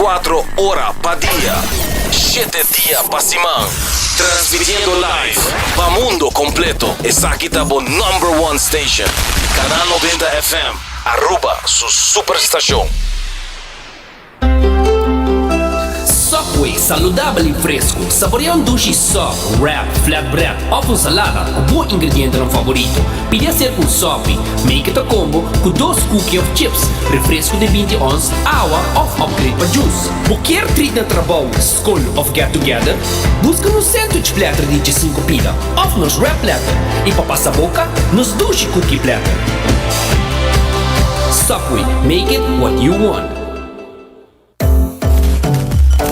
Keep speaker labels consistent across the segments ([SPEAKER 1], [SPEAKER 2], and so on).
[SPEAKER 1] 24 ora pa dia, shete dia pa siman, transmitiendo live pa mundo completo. Esaki ta bo number one station, Canal 90 FM, Aruba su superstacion.
[SPEAKER 2] Subway, saludabel y fresco. Saborea un dushi sub, wrap, flatbread of un salada cu bo ingredientenan favorito. Pidi hacer cu un sopi. Make it a combo cu dos cookie of chips, refresco di binti ons, awa of upgrade pa juice. Bo kier treat na trabou, scol of get together? Busca nos sandwich platter di djesinku pida of nos wrap platter y pa pasa boca, nos dushi cookie platter. Subway, make it what you want.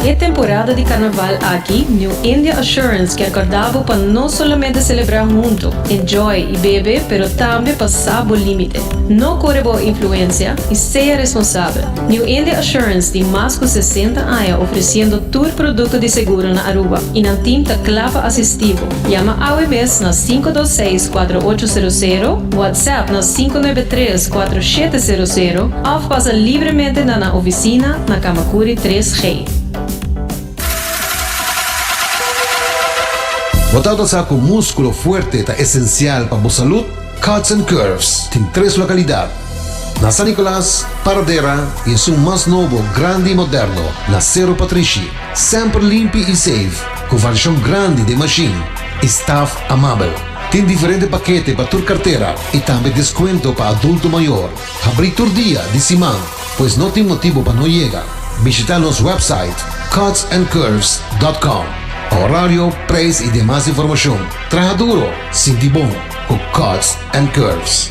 [SPEAKER 3] E temporada di Carnaval aki, New India Assurance kier corda bo pa no solamente celebra hunto, enjoy y bebe, pero tambe pa sa bo limite. No core bo influencia y sea responsabel. New India Assurance tin mas cu 60 aña ofreciendo tur producto di seguro na Aruba y nan team ta cla pa asisti bo. Yama awe mes na 526 4800, WhatsApp na 593 4700 of pasa libremente na nan oficina na Camacuri 3G.
[SPEAKER 4] Bo tabata sa cu musculo fuerte ta esencial pa bo salud? Cuts and Curves tin tres localidad, na San Nicolas, Paradera y esun mas nobo, grandi y moderno, na Cerro Patrishi. Semper limpi y safe, cu variacion grandi den machine y staff amabel. Tin diferente pakete pa tur cartera y tambe descuento pa adulto mayor. Habrí tur dia di siman, pues no tin motibo pa no yega. Bishita nos website cutsandcurves.com pa horario, prijs y demas informacion. Traha duro, sinti bon cu Cuts and Curves.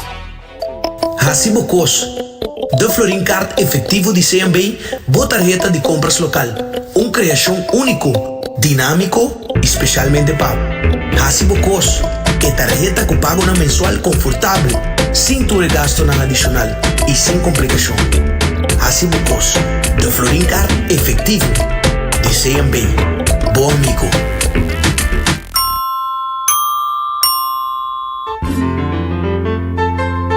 [SPEAKER 5] Hasi bo kos. De Florin Card Efectivo di CMB, bo tarheta di compras local. Un creacion unico, dinamico y specialmente pa bo. Hasi bo kos. E tarheta cu pagonan mensual confortabel, sin tur e gastonan adicional y sin complicacion. Hasi bo kos. De Florin Card Efectivo di CMB. Bo amigo.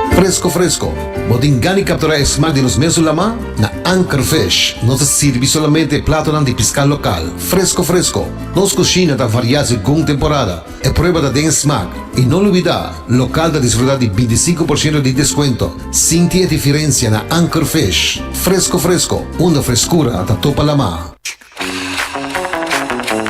[SPEAKER 4] Fresco fresco, bo tin gana di captura e smaak di nos mesun lama? Na Anchor Fish nos ta sirbi solamente e platonan di pisca local, fresco fresco. Nos cushina ta varia segun temporada. E prueba ta den e smaak. Y no lubida, local ta disfruta di 25% di descuento. Sinti e diferencia na Anchor Fish. Fresco fresco, unda frescura ta topa lama.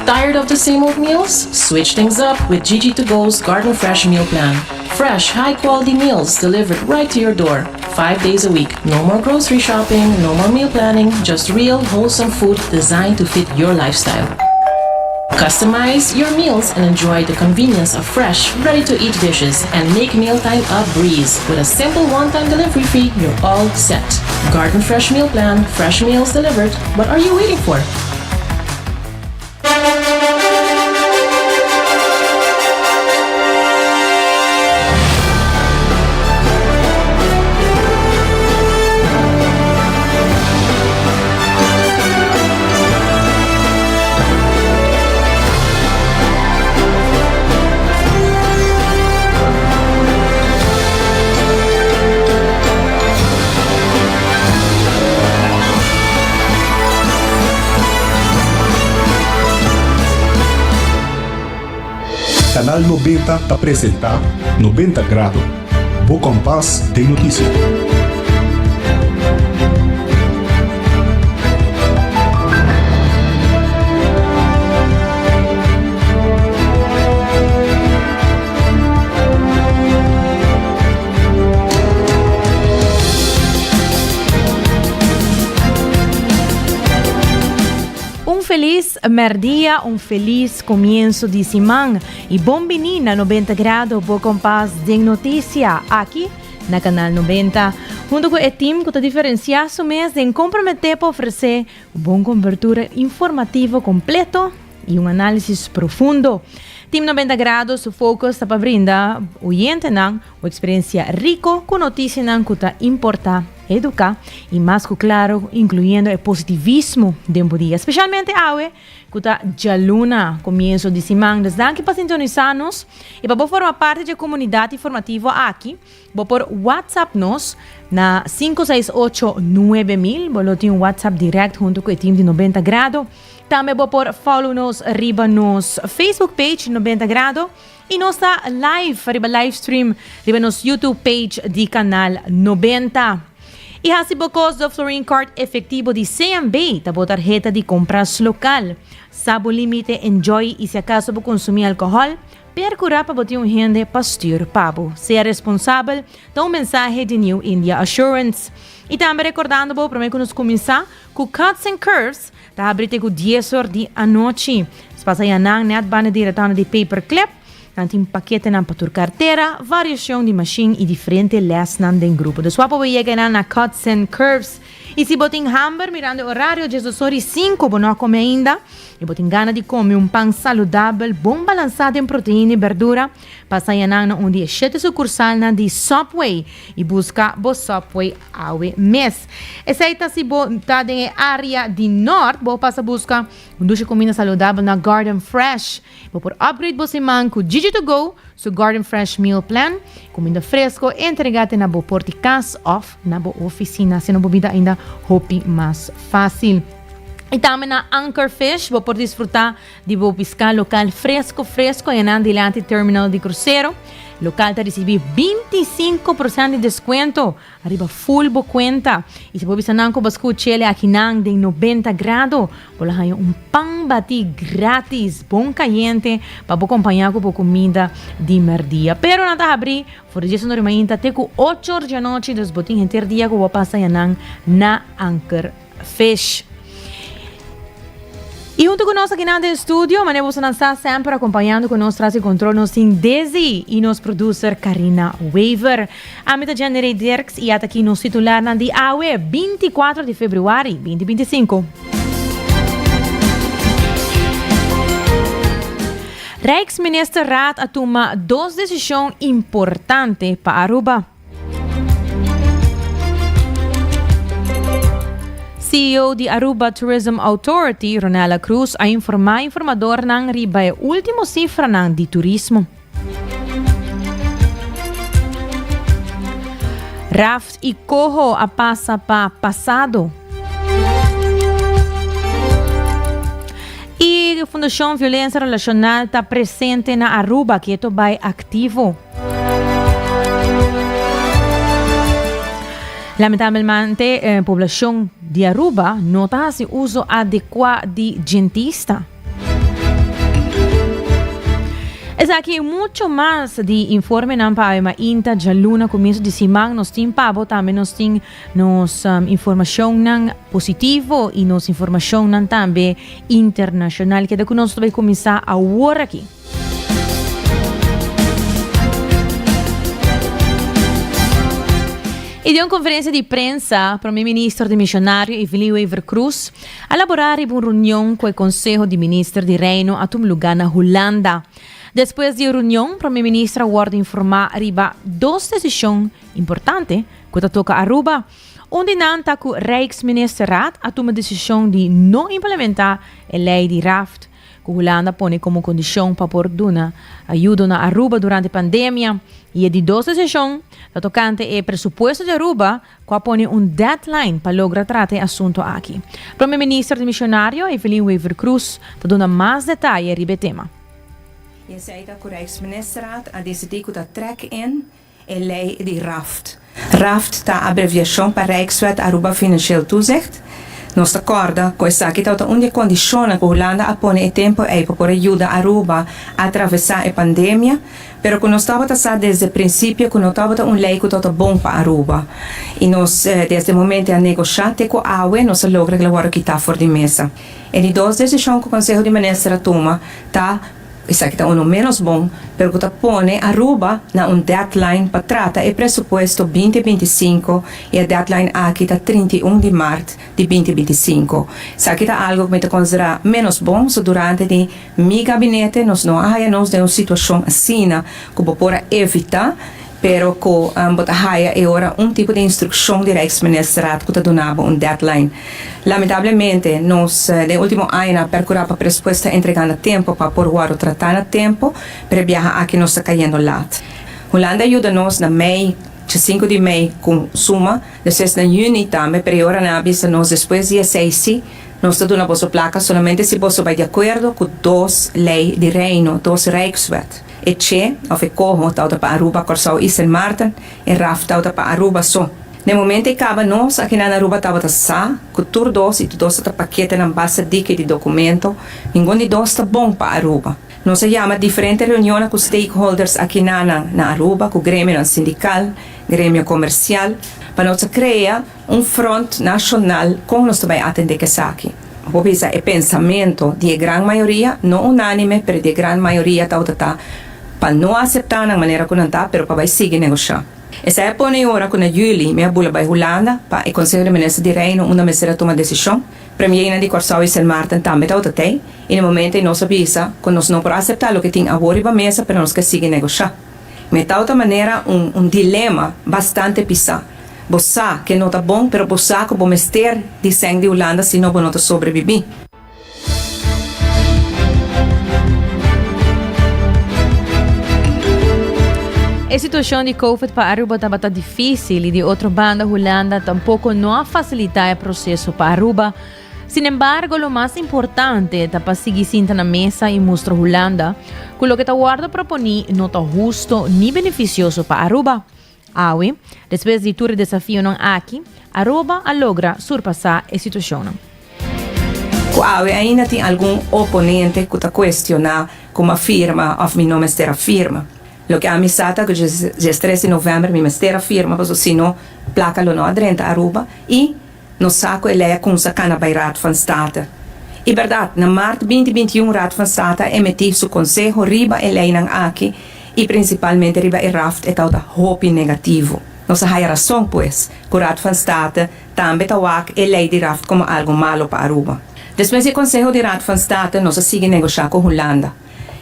[SPEAKER 3] Tired of the same old meals? Switch things up with Gigi to Go's Garden Fresh Meal Plan. Fresh, high quality meals delivered right to your door, five days a week. No more grocery shopping, no more meal planning, just real, wholesome food designed to fit your lifestyle. Customize your meals and enjoy the convenience of fresh, ready to eat dishes and make mealtime a breeze. With a simple one time delivery fee, you're all set. Garden Fresh Meal Plan, fresh meals delivered. What are you waiting for?
[SPEAKER 6] Canal 90 ta presenta 90 Grado, bo kompas den notisia.
[SPEAKER 7] Un felis merdia, un felis comienso di siman y bon bini na 90 Grado, bo kompas den noticia aki na Canal 90. Hunto cu e team cu ta diferencia su mes den compromete pa ofrece bon cobertura informativo completo y un análisis profundo. Team 90 Grado su focus ta pa brinda oyentenan un experiencia rico cu noticianan cu ta importa. Educa y mas cu claro incluyendo e positivismo den bo dia, specialmente awe cu ta djaluna, comienzo di siman. Dus danki pa sintonisa nos y pa bo forma parti dje comunidad informativo aki, bo por WhatsApp nos na 568 9000, bo lo tin un WhatsApp direct hunto cu e team di 90 Grado. Tambe bo por follow nos riba nos Facebook page 90 Grado. Y nos ta live riba live stream riba nos YouTube page di Canal 90. Y haci bo cos do Florin Card efectivo di CMB ta bo tarheta di compras local. Sa bo limite, enjoy y si acaso bo consumi alcohol, percura pa bo tin un hende pa stuur pa bo. Sea responsabel ta un mensahe di New India Assurance. Y tambe recordando bo prome cu nos cuminsa cu Cuts and Curves Ta habri te ku dies or di anochi. Nos pasa yanan net banda di retanda di Paperclip. Nan tin paketenan pa tur kartera, variashon di mashin i diferente lèsnan den grupo. Dus wak pa bo yega einan na Cuts and Curves. I si bo tin hamber, mirando e orario diesdos or i sinku, bo no a kome ainda i bo tin gana di kome un pan saludabel, bon balansá den proteina i berdura, Pasa yanan na un di e shete sukursalnan di Subway i buska bo Subway awe mes. Esei ta si bo ta den e área di nòrt, bo pasa buska un dushi kuminda saludabel na Garden Fresh. Bo por upgrade bo siman ku Gigi To Go su Garden Fresh Meal Plan, kuminda fresko entregá te na bo por di kas òf na bo ofisina, asina bo bida ainda hopi mas fásil. I tambe na Anchor Fish bo por disfrutá Di bo piská lokal fresko fresko enan dilanti terminal di krusero. Lokal ta risibí 25% di deskuento ariba full bo kuenta. I si bo bisa nan ku bo skuch'el akinan den 90 grado, bo lo haña un pan batí gratis bon kayente pa bo kompañá ku bo kumida di mèrdia. Pero nan ta habrí for di dies unor di mainta te ku ocho or di anochi, dus bo tin henter dia ku bo pasa yanan na Anker Fish. Y hunto cu nos aki nan den studio, manera boso nan sa semper acompañando cu nos tras di control nos tin Desi y nos producer Karina Wever. Ami ta Jenny Dirks y ata aki nos titularnan di awe, 24 di februari 2025. Rijksministerraad a tuma dos decision importante pa Aruba. CEO di Aruba Tourism Authority, Ronella Cruz, a informa informadornan riba e ultimo cifranan di turismo. Raft y Coho a pasa pa pasado. Y Fundacion Violencia Relacional ta presente na Aruba, keto bay activo. Lamentabelmente e poblacion di Aruba no ta haci uso adecua di djentista. Esaki y mucho mas di informenan pa awe mainta djaluna comienzo di siman nos tin pa bo tambe nos tin nos informacionnan positivo y nos informacionnan tambe internacional. Keda cu nos ta bay cuminsa awor aki. Y den un conferencia di prensa, Prome Minister demisionario Evelyn Wever-Croes a labora riba un reunion cu e Conseho di Minister di Reino a tuma luga na Hulanda. Despues di e reunion, Prome Minister a wordo informa riba dos decision importante cu ta toca Aruba. Un di nan ta cu Rijksministerraad a tuma decision di no implementa e ley di RAFT, ku Hulanda pone komo kondishon pa por duna ayudo na Aruba durante pandemia i e di dos desishon ta tokante e presupuesto di Aruba ku a pone un deadline pa logra trata e asunto aki. Prome Minister dimisionario Evelyn Wever-Croes ta duna mas detaye riba e tema.
[SPEAKER 8] I esei ta ku Rijksministerraad a disidí ku ta trek in e lei di RAFT. RAFT ta abreviashon pa Rijkswet Aruba Financieel Toezicht. Nos ta kòrda ku esaki tabata un di e kondishonnan ku Hulanda a pone e tempu ei pa por a yuda Aruba atravesá e pandemia, pero ku nos tabata sa desde prinsipio ku no tabata un lei ku tabata bon pa Aruba. I nos desde e momento a negoshá te ku awe nos a logra ku el a wòrdu kitá for di mesa. E di dos desishon ku Konseho di Minister a tuma ta. Esaki ta uno ménos bon, pero ku ta pone Aruba na un deadline pa trata e presupuesto 2025 i e deadline aki ta 31 di mart di 2025. Esaki ta algo ku mi ta konsiderá ménos bon, so durante di mi gabinete nos no a haya nos den un situashon asina ku bo por a evitá. Pero cu bo ta haya e ora un tipo di instruccion di Rijksministerraad cu ta duna bo un deadline. Lamentablemente nos den ultimo añanan a percura pa presupuesto ta entrega na tempo pa por wordo trata na tempo, pero e biaha aki nos ta cayendo laat. Hulanda a yuda nos na mei, djesinku di mei cu suma, despues na juni tambe, pero e ora nan a bisa nos despues di esey si nos ta duna boso placa solamente si boso bay di acuerdo cu dos ley di Reino, dos Rijkswet. E che, of e coho, tawata pa Aruba, Corsou y Sint Maarten, e raf tawata pa Aruba so. Na e momento ei caba nos akinan na Aruba tabata sa cu tur dos y tur dos ta paketenan basta diki di documento, ningun di dos ta bon pa Aruba. Nos a yama diferente reunionnan cu stakeholders akinanan na Aruba, cu gremionan sindical, gremio comercial, pa nos a crea un front nacional con nos ta bay atende cu esaki. Bo bisa e pensamento di e gran mayoria, no unánime, pero di e gran mayoria tawata ta pa no acepta nan manera cu nan ta, pero pa bay sigui negocia. Esei a pone e ora cu na juli mi a bula bay Hulanda pa e Conseho di Minister di Reino unda mester a tuma decision. Premiernan di Corsou y Sint Maarten tambe tawata tey y na momento ey nos a bisa cu nos no por acepta loke tin awor riba mesa pero nos ke sigui negocia. Mi tawata manera un un dilema bastante pisa. Bo sa ke no ta bon, pero bo sa ku bo mester di sèn di Hulanda sino bo no ta sobrebibí.
[SPEAKER 7] E situashon di Covid pa Aruba tabata difísil i di otro banda Hulanda tampoko no a fasilitá e proseso pa Aruba. Sinembargo lo mas importante ta pa sigui sinta na mesa i mustra Hulanda ku loke ta wòrdu proponí no ta husto ni benefisioso pa Aruba. Awe, despues di tur e desafionan aki, Aruba a logra surpasá e situashonnan.
[SPEAKER 8] Ku awe ainda tin algun oponente ku ta kuestioná ku m'a firma òf mi no mester a firma. Loke ami sa ta ku djes tres di novèmber mi mester a firma pasobra si no plaka lo no a drenta Aruba i Nos sa ku e lei a kumsa kana bai Raad van State. I bèrdat, na mart binti 21 Raad van State a emití su konseho riba e leinan aki i prinsipalmente riba e raft e tawata hopi negativo. Nos a haya rason pues ku Raad van State tambe ta wak e lei di raft komo algu malo pa Aruba. Despues di e konseho di Raad van State nos a sigui negoshá ku Hulanda.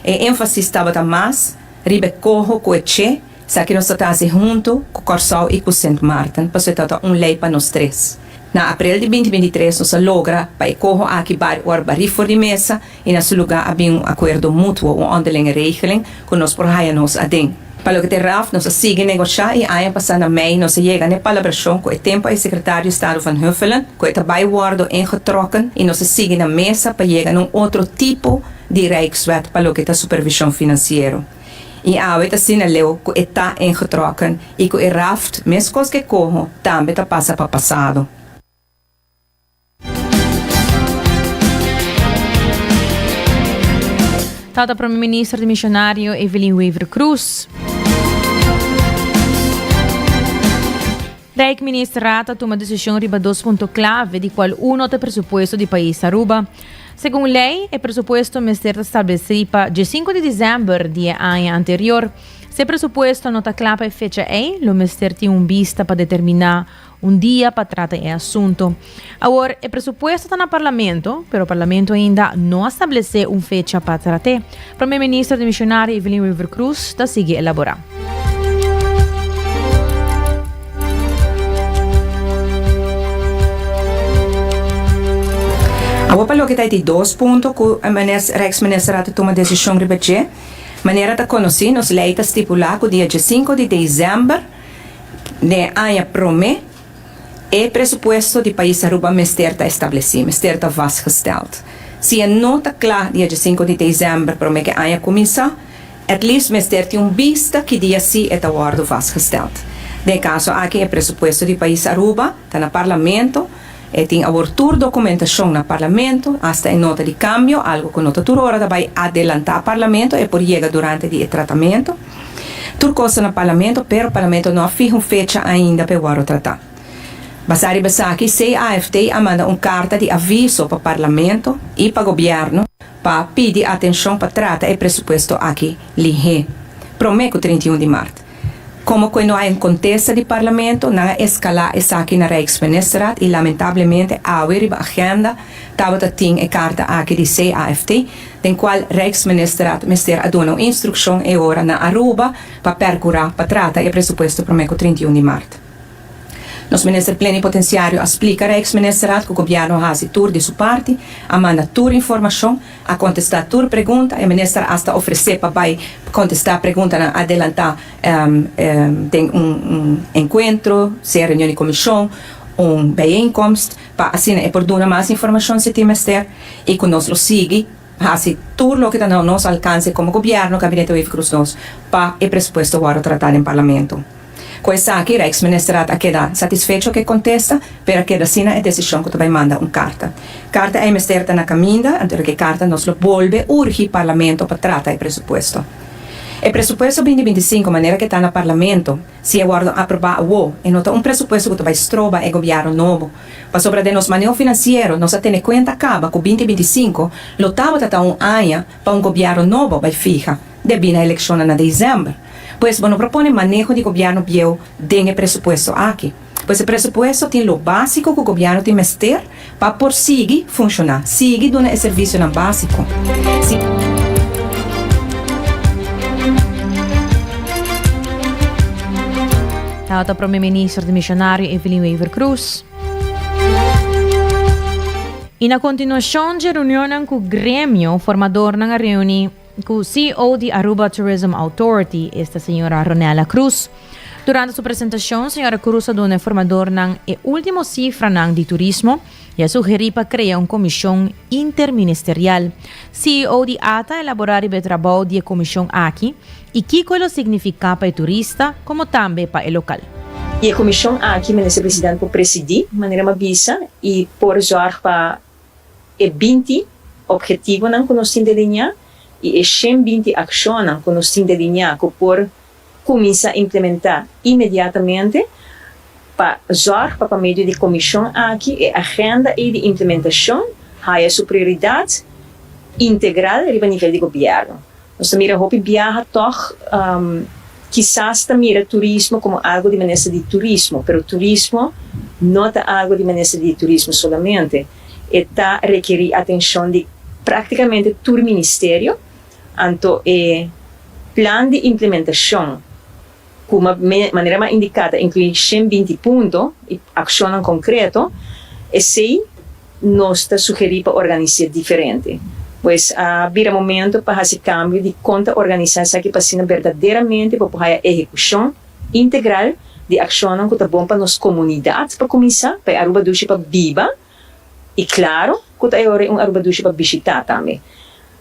[SPEAKER 8] E énfasis tabata mas riba e koho ku e che. Esaki nos ta ta hasi huntu ku Kòrsou i ku Sint Maarten pasobra e ta ta un lei pa nos tres. Na aprel di binti 23 nos a logra pa e koho aki bari ora barí for di mesa i na su lugá a bin un akuerdo mutuo, un onderlinge regeling, ku nos por haya nos aden. Pa loke ta e raf nos a sigui negoshá i aña pasá na mei nos a yega na e palabrashon ku e tempu ei sekretario di Estado Van Huffelen ku e ta bai wòrdu ingetrokken i nos a sigui na mesa pa yega na un otro tipo di Rijkswet pa loke ta supervishon finansiero. I awe ta asina leu ku e ta ingetrokken i ku e raft, meskos ku e koho, tambe ta pasa pa pasado.
[SPEAKER 7] Tata Prome Minister Dimisionario Evelyn Wever-Croes. Rijksministerraad a tuma decision riba dos punto clave, di cual uno ta e presupuesto di pais Aruba. Segun ley, e presupuesto mester ta stableci pa 15 di december di e aña anterior. Si e presupuesto no ta cla pa e fecha ey, lo mester tin un bista pa determina un dia pa trata e asunto. Awor, e presupuesto ta na Parlamento, pero Parlamento ainda no a stablece un fecha pa trat'e. Prome Minister demisionario Evelyn Wever-Croes ta sigui elabora.
[SPEAKER 8] Awor pa loke ta e di dos punto ku Rijksminister a ta tuma desishon riba dje, manera ta konosí nos lei ta stipulá ku dia 15 di desèmber den e aña promé e presupuesto di pais Aruba mester ta establesí, mester ta vastgesteld. Si e no ta kla dia 15 di desèmber promé ku e aña kuminsá, At least mester tin un bista ki dia si e ta wordo vastgesteld. Den e caso aki e presupuesto di pais Aruba ta na Parlamento, e tin awor tur documentacion na Parlamento, hasta e nota di cambio, algo cu no ta tur ora ta bay adelanta Parlamento, e por yega durante di e tratamento. Tur cos ta na Parlamento, pero Parlamento no a fiha un fecha ainda pa e wordo trata. Basa riba esaki, CAFT a manda un carta di aviso pa Parlamento y pa Gobierno, pa pidi atencion pa trata e presupuesto aki lihé, prome cu 31 di mart. Como cu e no hay un contesta di Parlamento, nan a escala esaki na Rijksministerraad y lamentablemente awe riba agenda tabata tin e carta aki di CAFT. den cual Rijksministerraad mester a duna un instruccion e ora na Aruba pa percura pa trata e presupuesto prome cu 31 di maart. Nos Minister Plenipotenciario a splica Rijksministerraad cu Gobierno a haci tur di su parti, a manda tur informacion, a contesta tur pregunta, e Minister hasta ofrece pa bay contesta preguntanan adelanta den un encuentro, sea reunion di comision, un bijeenkomst, pa asina e por duna mas informacion si tin mester y cu nos lo sigui haci tur loke ta na nos alcance como Gobierno, Gabinete Wever-Croes nos, pa e presupuesto wordo trata den Parlamento. Cu esaki, Rijksministerraad a keda satisfecho cu e contesta, pero a keda asina e decision cu ta bay manda un carta. Carta ey mester ta na caminda, anto e carta nos lo bolbe urgi Parlamento pa trata e presupuesto. E presupuesto binti 25 manera cu e ta na Parlamento, si e wordo aproba awo, e no ta un presupuesto cu ta bay stroba e gobierno nobo. Pasobra den nos maneho financiero nos a tene cuenta caba cu binti 25 lo tabata ta un aña pa un gobierno nobo bay fiha, debí na eleccionnan na december. Pues bo no por pone maneho di gobierno bieu den e presupuesto aki. Pues e presupuesto tin lo básico cu gobierno tin mester pa por sigui funciona, sigui duna e servicionan básico. Si.
[SPEAKER 7] Tabata Prome Minister dimisionario Evelyn Wever-Croes. Y na continuacion dje reunionnan cu gremio, formadornan a reuni cu CEO di Aruba Tourism Authority, esta señora Ronella Cruz. Durante su presentacion, señora Cruz a duna e formadornan e ultimo cifranan di turismo y a sugeri pa crea un comision interministerial. CEO di ata a elabora riba e trabou di e comision aki y kico e lo significa pa e turista como tambe pa e local.
[SPEAKER 9] Y e comision aki Minister President por presidi, manera mi a bisa, y por zorg pa e 20 obhetivonan ku nos tin delineá i e 120 akshonnan ku nos tin delineá ku por kuminsá implementá inmediatamente pa zòrg pa pa medio di komishon aki e agenda ei di implementashon haya su prioridat integral riba nivel di gobièrnu. Nos ta mira hopi biaha tòg kisas ta mira turismo komo algu di Minister di Turismo, pero turismo no ta algu di Minister di Turismo solamente. E ta rekerí atenshon di práktikamente tur ministerio, anto e plan di implementashon ku manera mi a indiká ta inkluí 120 punto i akshonnan konkreto, esei nos ta sugerí pa organis'é diferente. Pues a bira momento pa hasi kambio di kon ta organisá esaki pa asina berdaderamente bo por haya ehekushon integral di akshonnan ku ta bon pa nos komunidat pa kuminsá, pa e Aruba dushi pa biba i klaro ku ta e ora un Aruba dushi pa bishitá tambe.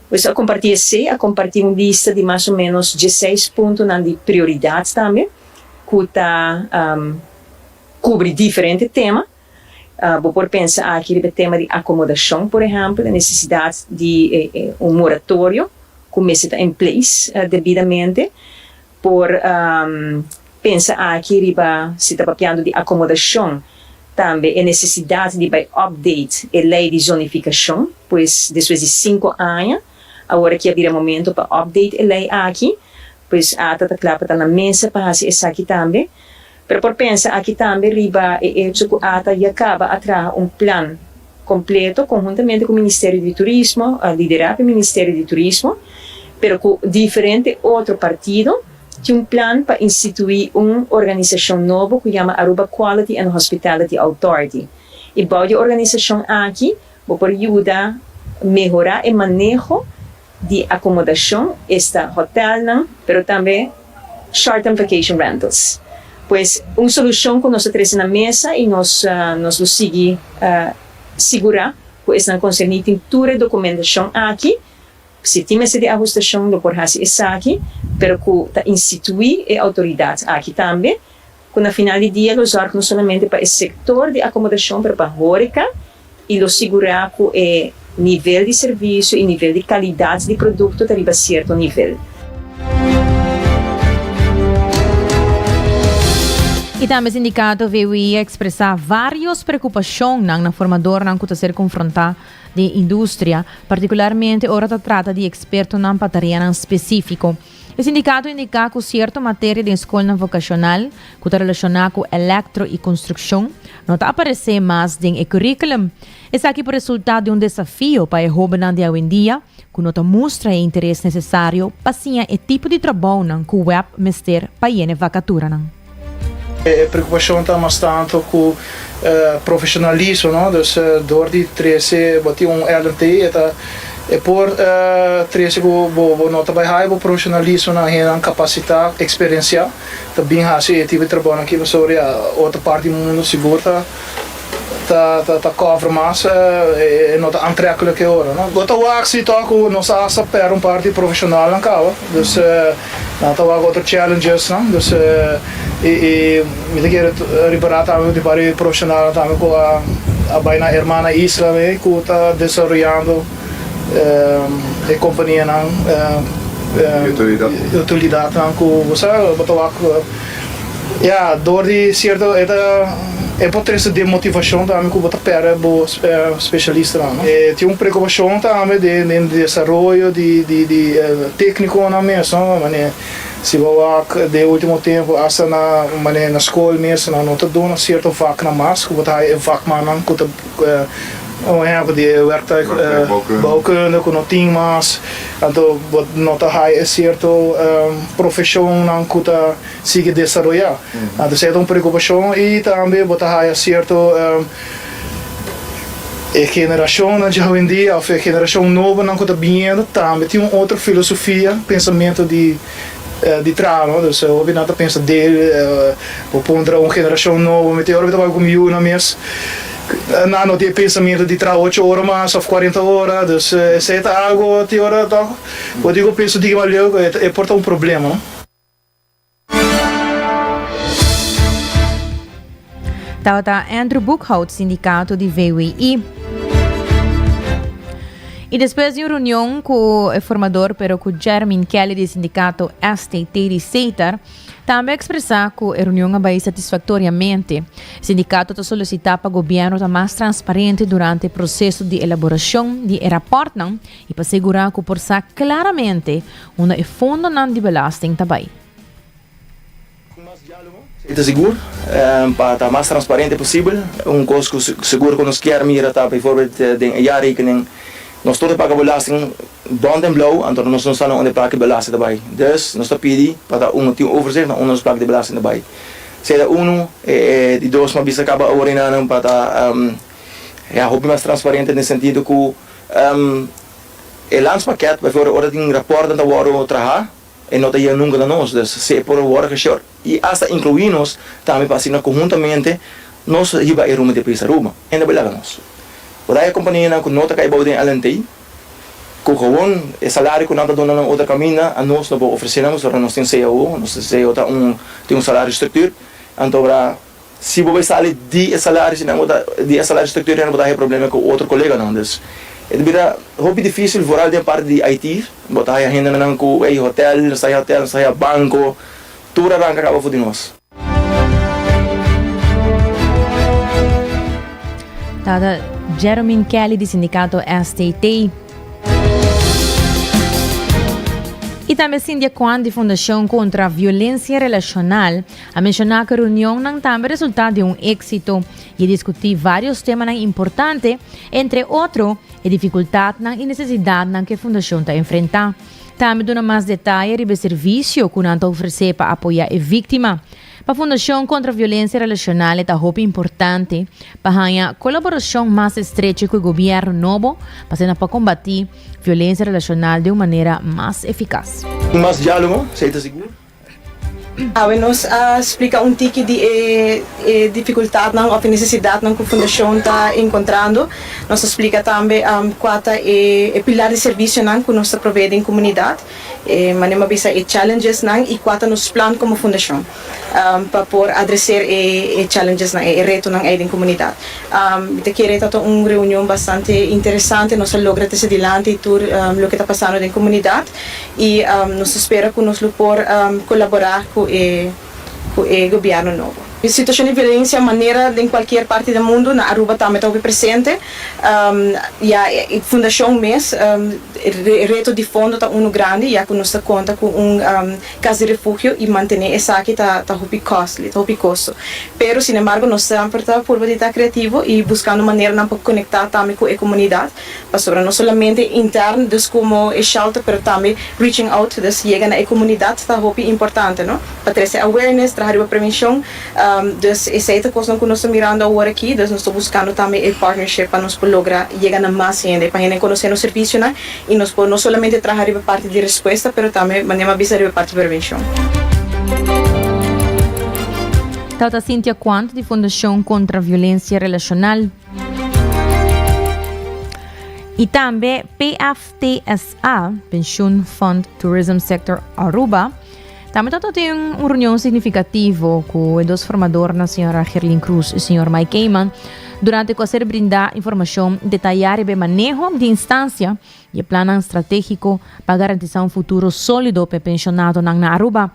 [SPEAKER 9] Pues a kompartí esei, a kompartí un lista di mas o ménos dieseis puntonan di prioridat tambe ku ta kubri diferente tema. Bo por pensa aki riba e tema di akomodashon, por ehèmpel, e nesesidat di un moratorio ku mester ta in place debidamente. Por pensa aki riba, si ta papiando di akomodashon, tambe e nesesidat di bai update e lei di zonifikashon, pues despues di sinku aña, awor aki a bira momento pa update e lei aki, pues ata ta kla pa ta na mesa pa hasi esaki tambe. Pero por pensa aki tambe riba e echo ku ata ya kaba a traha un plan kompleto konhuntamente ku Ministerio di Turismo, liderá pa e Ministerio di Turismo, pero ku diferente otro partido, tin un plan pa instituí un organisashon nobo ku yama Aruba Quality and Hospitality Authority. I bou di e organisashon aki bo por yuda mehorá e maneho di akomodashon, esta hotelnan, pero tambe short-term vacation rentals. Pues un solushon ku nos a trese na mesa i nos nos lo sigui sigurá ku esnan konserní tin tur e dokumentashon aki. Si tin mester di ahustashon lo por hasi esaki, pero ku ta instituí e outoridat aki tambe, ku na final di dia lo zòrg no solamente pa e sektor di akomodashon pero pa hóreka i lo sigurá ku e nivel di servisio i nivel di kalidat di produkto ta riba sierto nivel.
[SPEAKER 7] I tambe sindikato VUI a ekspresá vários preokupashonnan na formadornan ku ta ser konfrontá den industria, partikularmente ora ta trata di ekspertonan pa tareanan spesífiko. E sindikato a indiká ku sierto materia den skolnan vokashonal ku ta relashoná ku elektro i konstrukshon no ta aparesé mas den e curriculum. Esaki por resultá den un desafio pa e hóbennan di awendia ku no ta mustra e interes nesesario pa siña e tipo di trabounan ku web mester pa yena e vakaturanan.
[SPEAKER 10] E preokupashon ta mas tantu ku profeshonalismo, no? Dus dor di trese bo tin un LMT e ta e por trese ku bo bo no ta bai haya bo profeshonalismo nan hendenan kapasitá, eksperensiá ta bin hasi e tipo di trabounan aki pasobra ya otro parti di mundu sigur ta ta ta ta cover mas e no ta aantrekkelijk e ora no. Bo ta wak si tok ku nos a hasta pèrdè un parti di profeshonalnan kaba dus nan ta wak otro challenges nan dus i i mi ta kere ripará tambe ku tin par di profeshonalnan tambe ku a a bai na hermana isla mi ku ta desaroyando e kompanianan utilidatnan ku bo sa bo ta wak Ya, dor di sierto e ta e por trese demotivashon tambe ku bo ta pèrdè bo spesialistanan, no? E tin un preokupashon tambe den den desaroyo di di di téknikonan mes, no? Manera si bo wak den último tempu asta na manera na skol mes nan no ta duna sierto vaknan mas ku bo ta haya e vakmannan ku ta Un ehempel di e werktuig bouwkunde ku no tin mas, anto bo no ta haya e sierto profeshonnan ku ta sigui desaroyá. Anto esei ta un preokupashon i tambe bo ta haya sierto e generashonnan dje awendia òf e generashon nobonan ku ta biniendo tambe tin un otro filosofia, pensamentu di di traha no. Dus hopi nan ta pensa deel bo puntra un generashon nobo mi tin ora mi ta papia ku mi yunan mes nan no tin e pensamentu di traha ocho ora mas òf kuarenta ora dus esei ta algo tin ora tòg bo tin ku pensa un tiki mas leu e por ta un problema no.
[SPEAKER 7] Tabata Andrew Boekhout, sindikato di VWI. I despues di un reunion ku e formador pero ku Jermin Kelly di sindikato STT di Setar, tambe a ekspresá ku e reunion a bai satisfaktoriamente. E sindikato ta solisitá pa gobièrnu ta mas transparente durante e proseso di elaborashon di e rapòrtnan i pa segurá ku por sa klaramente unda e fondonan di belasting ta bai.
[SPEAKER 11] Ku mas diálogo, esei ta sigur, pa ta mas transparente posibel. Un kos ku sigur ku nos kier mira ta bijvoorbeeld den e jaarrekening, nos tur ta paga belasting bont en blauw, anto nos no sa na unda e plak di belasting ta bai. Dus nos ta pidi pa ta un tin un overzicht na unda nos plak di belasting ta bai. Esei ta unu. E di dos, mi a bisa kaba awor enanan pa ta ya hopi mas transparente den sentido ku e landspakket bijvoorbeeld ora tin rapòrtnan ta wòrdu trahá, E no ta yega nunka na nos, dus si e por wòrdu geshort i asta inkluí nos tambe pa asina konhuntamente nos hiba e rumbo di e pais Aruba. Hende bai laga nos. Por ai e kompanianan ku no ta kai bou den LNT, ku gewon e salario ku nan ta duna nan otro kaminda, a nos no por ofresé nan pasobra nos tin cao, nos cao ta un tin un salario structuur, anto ora Si bo bai sali di e salario si nan bo ta di e salario structuur nan bo ta haya problema cu otro coleganan dus e ta bira hopi dificil vooral den parti di IT bo ta haya hendenan cu ey hotel nos ta haya hotel nos ta haya banco tur a ranca caba for di nos.
[SPEAKER 7] Tata Jeromin Kelly di sindicato STT. Y tambe Cindia Kwan di Fundacion Contra Violencia Relacional A menshoná ku e reunionnan tambe resultá den un éksito i a diskutí vários temanan importante, entre otro e difikultatnan i nesesidatnan ku e fundashon ta enfrentá. Tambe duna mas detaye riba e servisio ku nan ta ofresé pa apoyá e víktima. Pa Fundashon Kontra Violensia Relashonal e ta hopi importante pa haña kolaborashon mas estrecho ku e gobièrnu nobo pa asina por kombatí violensia relashonal den un manera mas efikas.
[SPEAKER 11] Mas diálogo, esei ta sigur.
[SPEAKER 12] Awe nos a splika un tiki di e e difikultatnan òf e nesesidatnan ku fundashon ta enkontrando. Nos a splika tambe kua ta e e pilar di servisionan ku nos ta proveé den komunidat, e manera mi a bisa e challengesnan i kua ta nos plan komo fundashon pa por adreser e e challengesnan, e retonan ei den komunidat. Mi ta kere ta ta un reunion bastante interesante, nos a logra trese dilanti tur loke ta pasando den komunidat. I nos ta spera ku nos lo por kolaborá ku e ku e gobièrnu nobo. Situacion di violencia manera den cualkier parti den mundo, na Aruba tambe ta hopi presente. Ya e fundacion mes, e reto di fondo ta uno grandi ya cu nos ta conta cu un cas di refugio y mantene esaki ta ta hopi costly, ta hopi costo. Pero sinembargo nos semper ta purba di ta creativo y buscando maneranan pa conecta tambe cu e comunidad. Pasobra no solamente intern, dus como e shelter, pero tambe reaching out, dus yega na e comunidad ta hopi importante, no? Pa trece awareness, traha riba prevencion. Dus esey ta cosnan cu nos ta mirando awor aki, dus nos ta buscando tambe e partnership pa nos por logra yega na mas hende, pa hende conoce nos servicionan y nos por no solamente traha riba parti di respuesta, pero tambe, manera mi a bisa, riba parti prevencion.
[SPEAKER 7] Tata Cynthia Quant di Fundacion Contra Violencia Relacional. Y tambe PFTSA, Pensioen Fund Tourism Sector Aruba, tambe ta tin un reunion significativo cu e dos formadornan, señora Gerlin Cruz y señor Mike Eman, durante cu a ser brinda informacion detaya riba e maneho di instancia y e plannan strategico pa garantisa un futuro solido pa e pensionadonan na Aruba.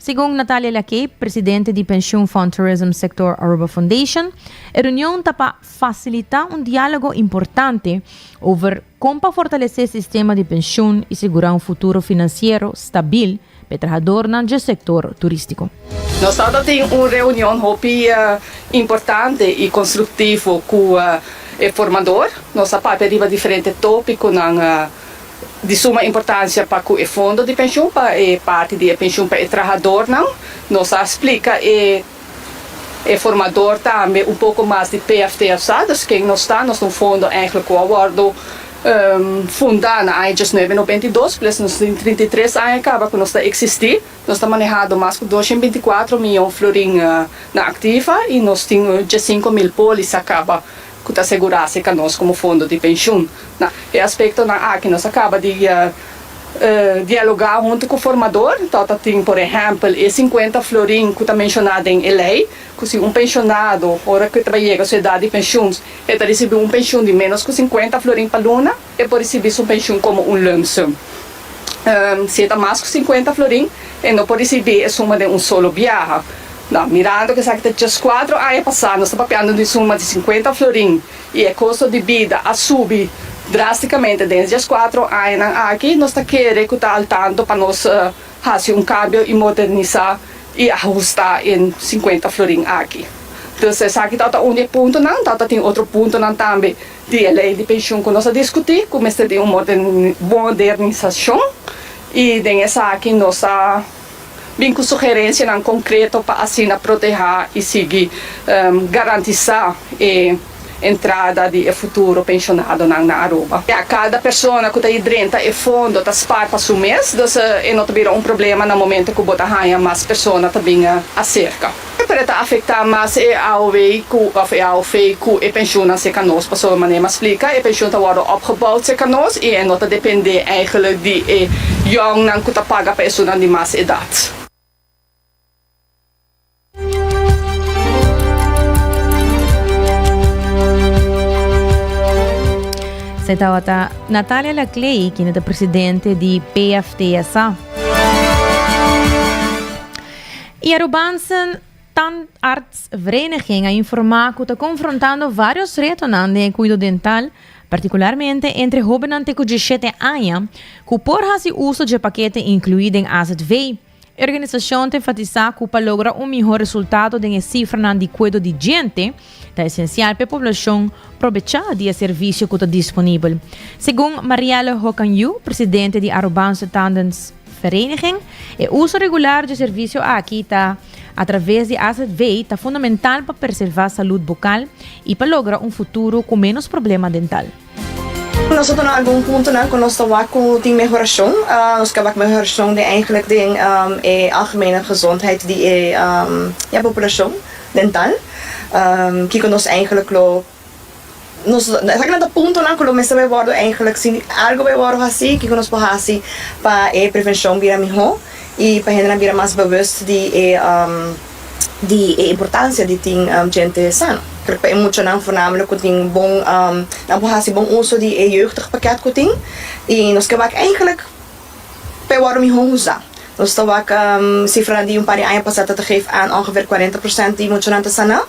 [SPEAKER 7] Segun Natalia Lacay, presidente di Pensioen Fund Tourism Sector Aruba Foundation, e reunion ta pa facilita un dialogo importante over con pa fortalece sistema di pensioen y segura un futuro financiero stabil pa e trahadornan dje sector turistico.
[SPEAKER 13] Nos tabata tin un reunion hopi importante y constructivo cu e formador. Nos a papia riba diferente topiconan. Di suma importancia pa cu e fondo di pensioen, pa e parti di e pensioen pa e trahadornan. Nos a splica e e formador tambe un poco mas di PFTSA, dus ken nos ta, nos ta un fondo eigenlijk cu a wordo funda na aña diesnuebe noventa i dos, pues nos tin 33 aña caba cu nos ta existi. Nos ta manehado mas cu 224 miyon florin na activa y nos tin diescinco mil polisa caba. ku ta segurá serka nos komo fondo di penshun. Na e aspektonan aki nos a kaba di dialogá huntu ku formador. Tabata tin por ehèmpel e sinkuenta florin ku ta menshoná den e lei, ku si un penshonado ora ku e ta bai yega su edat di penshun e ta risibí un penshun di ménos ku sinkuenta florin pa luna, e por risibí su penshun komo un lump sum. Si e ta mas ku sinkuenta florin, e no por risibí e suma den un solo biaha. No, mirando ku esaki ta djeskuatro aña pasá, nos ta papiando di un suma di sinkuenta florin i e kosto di bida a subi drástikamente den e djeskuatro añanan aki, nos ta kere ku ta al tanto pa nos hasi un kambio i modernisá i ahustá e sinkuenta florin aki. Dus esaki tabata un di e puntonan, tabata tin otro puntonan tambe di e lei di penshun ku nos a diskutí ku mester di un modernisashon i den esaki nos a bin ku sugerensianan konkreto pa asina protehá i sigui garantisá e entrada di e futuro penshonadonan na Aruba. Ya kada persona ku ta drenta e fondo ta spar pa su mes, dus e no ta bira un problema na momento ku bo ta haña mas persona ta bin aserka. Pero e ta afektá mas e AOW ku òf e AOV ku e penshunnan serka nos, pasobra manera mi a splika e penshun ta wòrdu opgebouwd serka nos i e no ta dependé eigenlijk di e yòngnan ku ta paga pa esunnan di mas edat.
[SPEAKER 7] Esei tabata Natalia Laclay, kende ta presidente di PFTSA. E Arubaanse Tandartsvereniging a informa cu ta confrontando varios retonan den e cuido dental, particularmente entre hobennan te cu diesshete aña, cu por haci uso dje pakete inclui den AZV. E organisacion ta enfatisa cu pa logra un miho resultado den e cifranan di cuido di djente, ta esencial p'e poblacion probecha di e servicio cu ta disponibel. Segun Marielle Hokanyu, presidente di Arubaanse Tandarts. Vereniging. E uso regular dje servisio aki ta a traves di AZV ta fundamental pa preserva salud bucal y pa logra un futuro cu menos problema dental.
[SPEAKER 12] Nos a duna algun puntonan cu nos ta wak cu tin mehoracion. Nos ka wak mehoracion den eigenlijk den e algemene gezondheid di e ya populacion dental. Kico nos eigenlijk lo. Nos esaki nan ta puntonan ku lo mester bai wòrdu eigenlijk si algu bai wòrdu hasi kiko nos por hasi pa e prevenshon bira mihó i pa hendenan bira mas bewust di e di e importansia di tin djente sano. Creo pa e muchanan voornamelijk ku tin bon nan por hasi bon uso di e jeugdig pakket ku tin i nos ke wak eigenlijk. Pa e wòrdu mihó usá. Nos ta wak sifranan di un par di aña pasá ta ta geef aan ongeveer 40% di muchanan ta saná.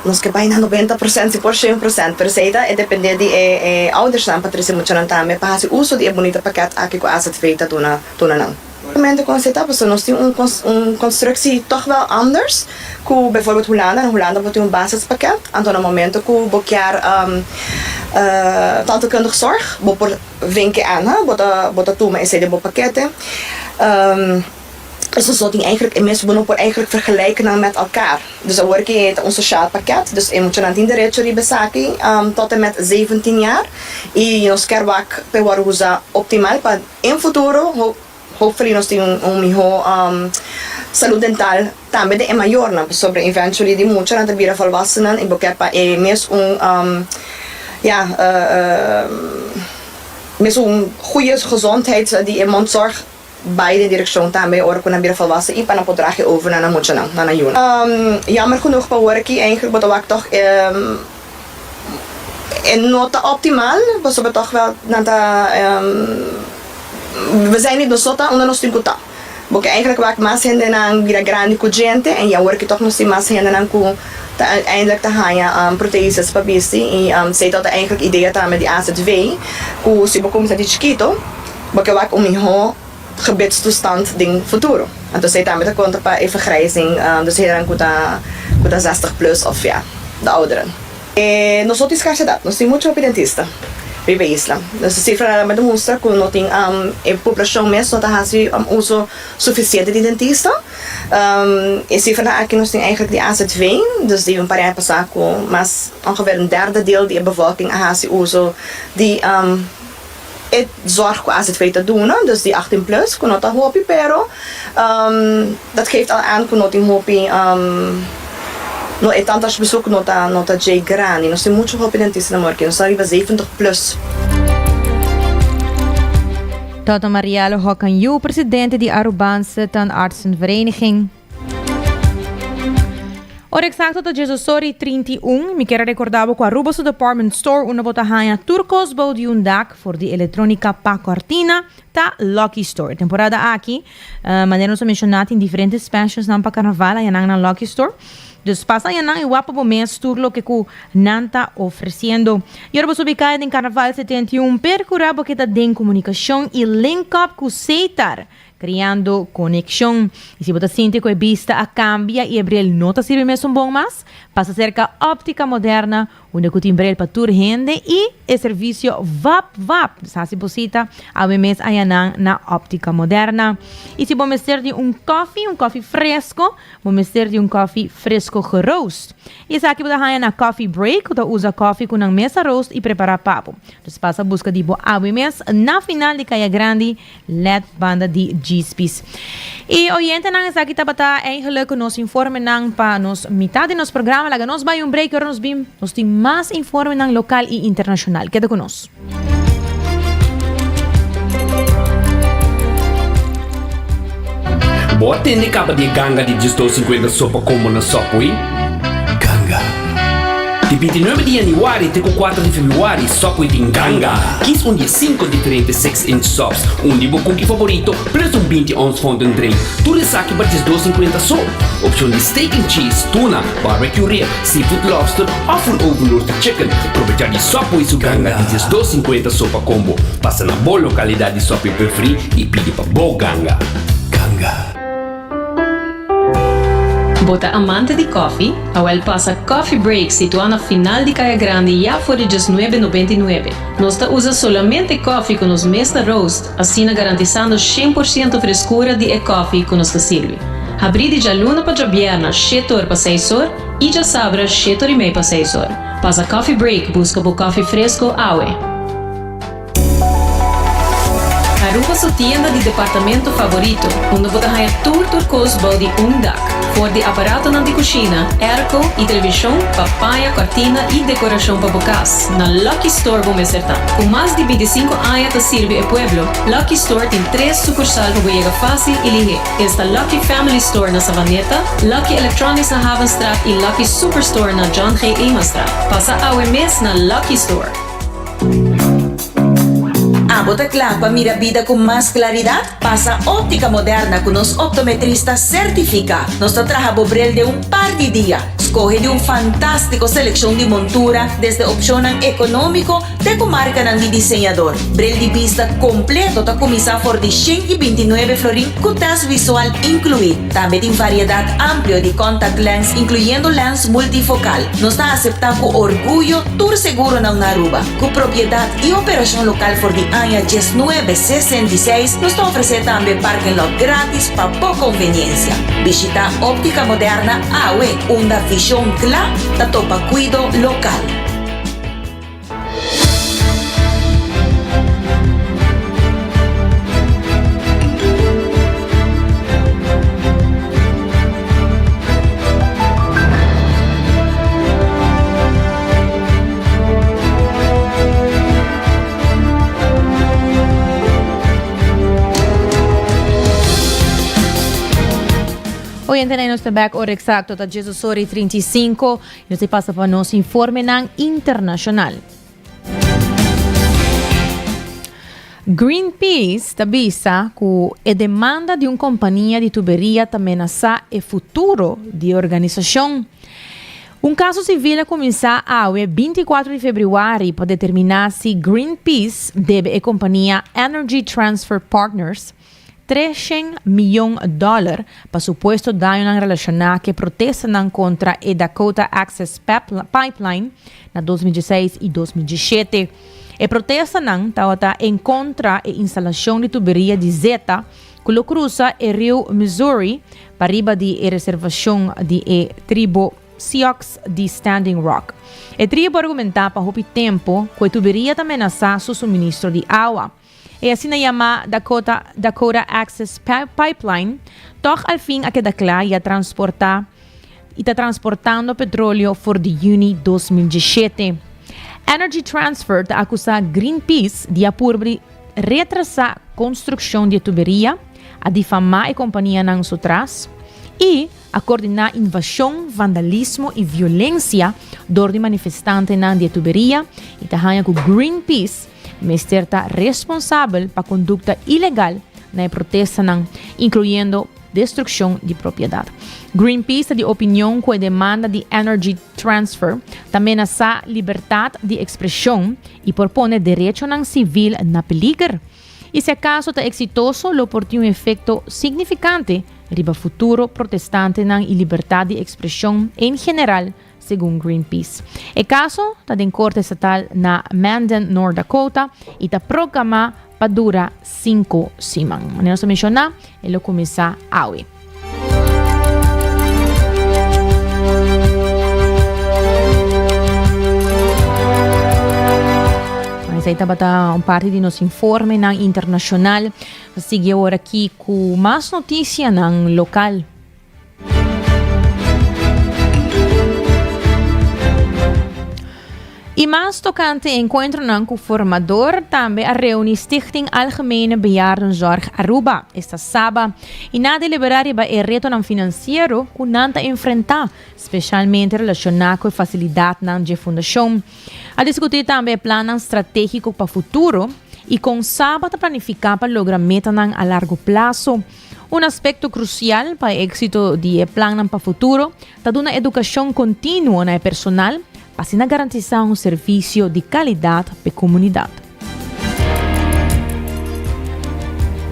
[SPEAKER 12] Nos ke bai na 90% si por 100%, pero esei ta e dependé di e e oudersnan pa trese muchanan tambe pa hasi uso di e bunita pakèt aki ku AZV ta duna duna nan. Mente kon esei ta pasobra nos tin un un konstruksi tòg wèl anders ku bijvoorbeeld Hulanda. Na Hulanda bo tin un basispakèt, anto na momento ku bo kier tandheelkundig zorg bo por vinke aan, bo ta bo ta tuma esei den bo pakete. Dus nos no tin eigenlijk e mes, bo no por eigenlijk vergelijken nan met elkaar. Dus awor ki ta un sociaal pakket, dus e muchanan tin derecho riba esaki tot en met 17 jaar y nos kier wak pa e wòrdu usa optimal pa en futuro hopefully nos tin un miho salud dental tambe den e mayornan pasobra eventually di muchanan ta bira volwassenan y bo kier pa e mes un ja mes un goeie gezondheid di e mondzorg Bai den direkshon tambe ora ku nan bira volwassen i pa nan por draga e over na nan muchanan, na nan yunan. Jammer genoeg pa wor aki eigenlijk bo ta wak tòg e no ta optimal pasobra tòg wèl nan ta we zijn niet nos no ta unda nos tin ku ta. Bo ke eigenlijk wak mas hendenan bira grandi ku djente en ya wor aki tòg nos tin mas hendenan ku ta uiteindelijk ta haña protesis pa bisti i esei ta eigenlijk idea tambe di AZV ku si bo kuminsá di chikito Bo ke wak un mihó gebitstoestand den futuro. Anto esei tambe ta konta pa e vergrijzing, dus hendenan ku ta ku ta zestig plus òf ya, de ouderen. E nos no tin skarsedat, nos tin muchu hopi dentista riba e isla. Dus e sifranan tambe ta mustra ku no tin e poblashon mes no ta hasi uso sufisiente di dentista. E sifranan aki nos tin eigenlijk di AZV, dus di un par aña pasá ku mas ongeveer un derde deel di e bevolking a hasi uso di E zorg ku AZV ta duna, dus di 18 plus, ku no ta hopi, pero dat geeft al aan ku no tin hopi, no e tandartsbezoek no ta no ta dje grandi. Nos tin muchu hopi dentista na Morki, nos ta riba 70 plus.
[SPEAKER 7] Toto Marielle Hockenjoe, presidente di Arubaanse Tandartsenvereniging. Ora exacto ta diesdos y 31, mi kier a recorda bo cu Aruba su department store unda bo ta haña tur cos bou di un dak for di electronica pa cortina ta Lucky Store. Temporada aki, manera nos a menciona tin diferente specials nan pa carnaval aña nan na Lucky Store. Dus pasa aña nan y wak pa bo mes tur loke cu nan ta ofreciendo. Y ora bo subi caya den Carnaval 71, percura bo keda den comunicacion y link up cu Setar. Kriando konekshon. I si bo ta sinti ku e bista a kambia i e bril no ta sirbi mesun bon mas, pasa serka Óptica Moderna, unda ku tin bril pa tur hende i e servisio vap vap. Dus hasi bo sita awe mes añanan na Óptica Moderna. I si bo mester di un kòfi, un kòfi fresko, bo mester di un kòfi fresko geroost. I esaki bo ta haña na Coffee Break, ku ta usa kòfi ku nan mes a roost i prepará pa bo. Dus pasa buska di bo awe mes na final di Kaya Grandi. Let banda di djispis. Y oyentenan esaki tabata eigenlijk nos informenan pa nos mitad di nos programa. Laga nos bay un break y ora nos bin nos tin mas informenan local y internacional. Keda cu nos.
[SPEAKER 2] Bo a tende caba di e ganga di 12.50 sopa combo na Subway? Ganga. Di 29 di januari te ku 4 di februari Subway tin ganga. Kies un di e 5 diferente 6-inch subs, un di bo cookie favorito plus un 20 ons fountain drink. Tur esaki pa 12.50 so. Opcion di steak and cheese, tuna, barbecue rib, seafood lobster of un oven roasted chicken. Probecha di Subway su ganga di 12.50 sopa combo. Pasa na bo localidad di Subway preferi y pidi pa bo ganga. Ganga.
[SPEAKER 3] Bo ta amante di koffie? Awel pasa Coffee Break situá na final di Kaya Grandi ya for di djesnuebe nobenta i nuebe. Nos ta usa solamente koffie ku nos mes ta roast, asina garantisando 100% freskura di e koffie ku nos ta sirbi. Habrí di djaluna pa djabièrna shete or pa seis or i djasabra shete or i mei pa seis or. Pasa Coffee Break buska bo koffie fresko awe! Aruba su tienda di departamento favorito, unda bo ta haña tur tur kos bou di un dak. For di aparatonan di kushina, airco i televishon pa paña, kòrtina i dekorashon pa bo kas, na Lucky Store bo mester ta. Ku mas di 25 aña ta sirbi e pueblo, Lucky Store tin tres sukursal pa bo yega fásil i lihé. Esta Lucky Family Store na Savaneta, Lucky Electronics na Havenstraat i Lucky Superstore na John G. Emanstraat. Pasa awe mes na Lucky Store.
[SPEAKER 14] Abo ta kla pa mira bida ku mas klaridat? Pasa Óptica Moderna ku nos optometrista sertifiká. Nos ta traha bo bril den un par di dia. Skohe di un fantástiko selekshon di montura, desde opshonnan ekonómiko te ku markanan di diseñador. Bril di bista kompleto ta kuminsá for di 129 florin ku tèst visual inkluí. Tambe tin variedat amplio di contact lens inkluyendo lens multifokal. Nos ta aseptá ku orguyo tur seguronan na Aruba. Ku propiedat i operashon lokal for di aña 1966, nos ta ofresé tambe parking lot gratis pa bo konveniensia. Bishitá Óptica Moderna awe, unda vishon kla ta topa kuido lokal.
[SPEAKER 7] Oyente, nos ta back ora exacto ta Jesus ora y 35. Nos ta pasa pa nos informenan internacional. Greenpeace ta bisa ku e demanda di un kompania di tuberia ta menasá e futuro di e organisashon. Un kaso sivil a kuminsá awe 24 di febrüari pa determiná si Greenpeace debe e kompania Energy Transfer Partners 300 miyon dòler pa supuesto dañonan relashoná ku e protestanan kontra e Dakota Access Pipeline na 2016 i 2017. E protestanan tabata en kontra e instalashon di tuberia di zeta ku lo krusa e riu Missouri pariba di e reservashon di e tribo Sioux di Standing Rock. E tribo a argumentá pa hopi tempu ku e tuberia ta menasá su suministro di awa. E asina yamá Dakota Dakota Access Pipeline tòg al fin a keda kla i a transportá i ta transportando petroleo for di yüni 2017. Energy Transfer ta akusá Greenpeace di a purba di retrasá konstrukshon di e tuberia, a difamá e kompanianan su tras i a koordiná invashon, vandalismo i violensia dor di manifestantenan di e tuberia i ta haña ku Greenpeace Mester ta responsabel pa kondukta ilegal na e protestanan, inkluyendo destrukshon di propiedat. Greenpeace ta di opinion ku e demanda di Energy Transfer ta menasá libertat di ekspreshon i por pone derechonan sivil na peliger. I si akaso ta eksitoso lo por tin un efekto signifikante riba futuro protestantenan i libertat di ekspreshon en general segun Greenpeace. E kaso ta den korte estatal na Mandan, North Dakota i ta programá pa dura sinku siman. Manera nos a menshoná, e lo kuminsá awe. Esei tabata un parti di nos informenan internashonal. Ta sigui awor aki ku mas notisianan lokal. Y mas tocante encuentronan cu formador, tambe a reuni Stichting Algemene Bejaardenzorg Aruba, esta Saba, y na delibera riba e retonan financiero cu nan ta enfrenta, specialmente relaciona cu e facilidadnan dje fundacion. A discuti tambe e plannan strategico pa futuro y con Saba ta planifica pa logra metanan a largo plazo. Un aspekto krusial pa e éksito di e plannan pa futuro ta duna edukashon kontinuo na e personal pa asina garantisá un servisio di kalidat p'e komunidat.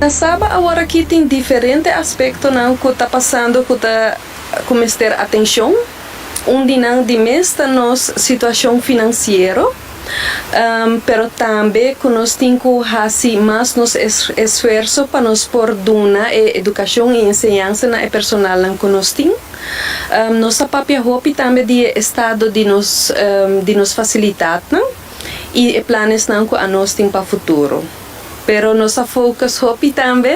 [SPEAKER 15] Na Saba aworakí tin diferente aspektonan ku ta pasando ku ta ku mester atenshon. Un di nan di mes ta nos situashon finansiero. Pero tambe ku nos tin ku hasi mas nos esfuerso pa nos por duna e edukashon i enseñansa na e personalnan ku nos tin. Nos ta papia hopi tambe di e estado di nos di nos fasilidatnan i e planesnan ku anos tin pa futuro. Pero nos ta focus hopi tambe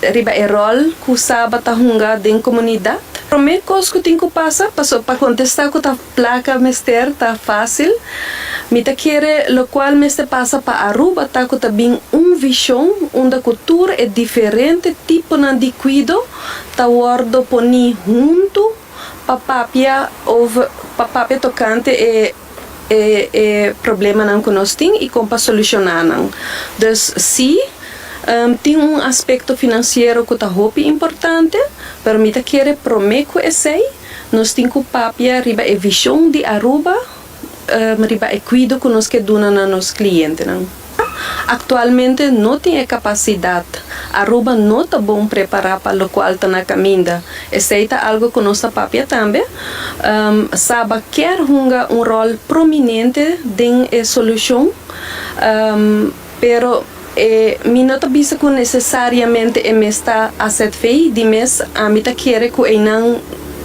[SPEAKER 15] riba e ròl ku Saba ta hunga den komunidat. Promé kos ku tin ku pasa, paso pa kontestá ku ta plaka mester ta fásil, mi ta kere lokual mester pasa pa Aruba ta ku ta bin un vishon unda ku tur e diferente tiponan di kuido ta wòrdu poní huntu pa papia over pa papia tokante e. e e problemanan ku nos tin i kon pa solushoná nan. Dus sí, tin un aspekto finansiero ku ta hopi importante, pero mi ta kere promé ku esei nos tin ku papia riba e vishon di Aruba riba e kuido ku nos ke duna na nos klientenan. Aktualmente no tin e kapasidat. Aruba no ta bon prepará pa lokual ta na kaminda. Esei ta algu ku nos ta papia tambe. Saba kier hunga un ròl prominente den e solushon, pero e mi no ta bisa ku nesesariamente e mes ta azv. Di mes ami ta kere ku einan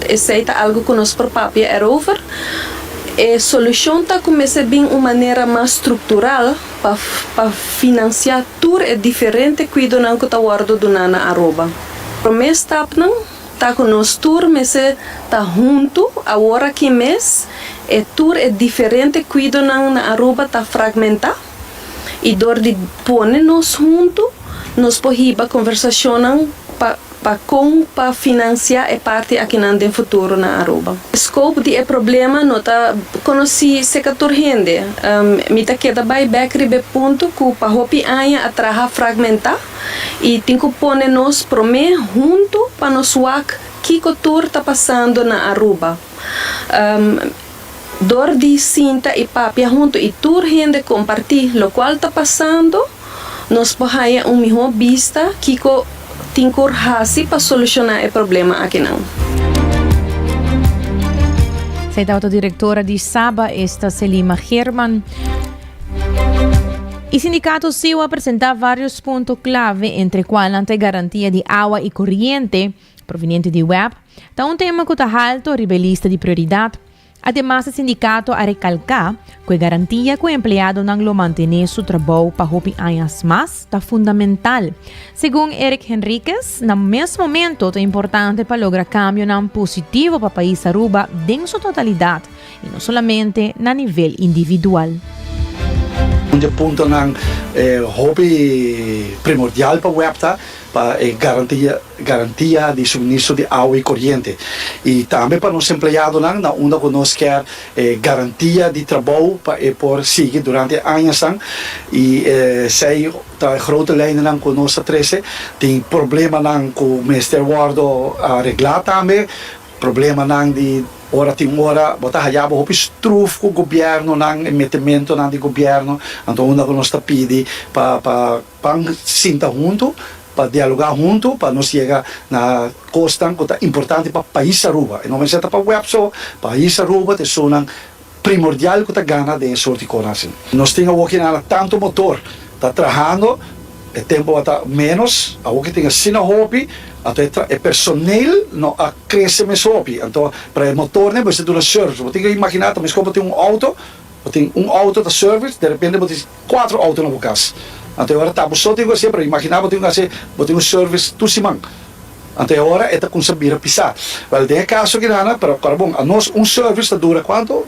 [SPEAKER 15] esei ta algu ku nos por papia erover. E solushon ta ku mester bin un manera mas struktural pa pa finansiá tur e diferente kuidonan ku ta wòrdu duná na Aruba. Promé stapnan ta ku nos tur mester ta huntu awor aki mes e tur e diferente kuidonan na Aruba ta fragmentá i dor di pone nos huntu nos por hiba konversashonnan pa Pa kon pa financia e parti akinan den futuro na Aruba. Scope di e problema no ta conoci seca tur hende. Mi ta keda bay bek riba e punto cu pa hopi aña a traha fragmenta y tin cu pone nos prome hunto pa nos wak kico tur ta pasando na Aruba. Dor di sinta y papia hunto y tur hende comparti locual ta pasando, nos por haya un miho bista kico tin cur haci pa soluciona e problema akinan.
[SPEAKER 7] Esei tabata directora di Saba, esta Selima Geerman. E sindicato siu a presenta varios punto clave, entre cualnan ta e garantia di awa y coriente proveniente di web, Ta un tema ku ta halto riba e lista di prioridat. Ademas e sindikato a rekalká ku e garantia ku e empleadonan lo mantené su trabou pa hopi añas mas ta fundamental. Segun Eric Henriquez, na mes momento ta importante pa logra kambionan positivo pa pais Aruba den su totalidat i no solamente na nivel individual.
[SPEAKER 16] Un di e puntonan hopi primordial pa web ta pa e garantia garantia di suministro di awa y coriente y tambe pa nos empleadonan na unda cu nos kier e garantia di trabou pa e por sigui durante e añasnan y esey ta e grote lijnennan cu nos ta trece. Tin problemanan cu mester wordo aregla tambe, problemanan di ora tin ora bo ta haya bo hopi struf cu gobiernonan e metementonan di gobierno anto unda cu nos ta pidi pa pa Pan sinta huntu, pa dialoga huntu pa nos yega na kosnan ku ta importante pa pais Aruba. E no mester ta pa web so, pais Aruba ta esunnan primordial ku ta gana den e sort di konan asin. Nos tin awor ki nada tantu motor ta trahando, e tempo a ta menos, awor ki tin asina hopi, anto e e personeel no a krese mes hopi, anto pero e motornan mester duna service. Bo tin ku imagina ta meskos bo tin un auto, bo tin un auto ta service, derepente bo tin. Cuatro auto na bo cas. Anto e ora ta bo so tin cu hacié, pero imagina bo tin cu haci, bo tin un service tur siman. Anto e ora e ta cuminsa bira pisa. Wel, den e caso aki nana, pero cora bon, anos un service ta dura cuanto?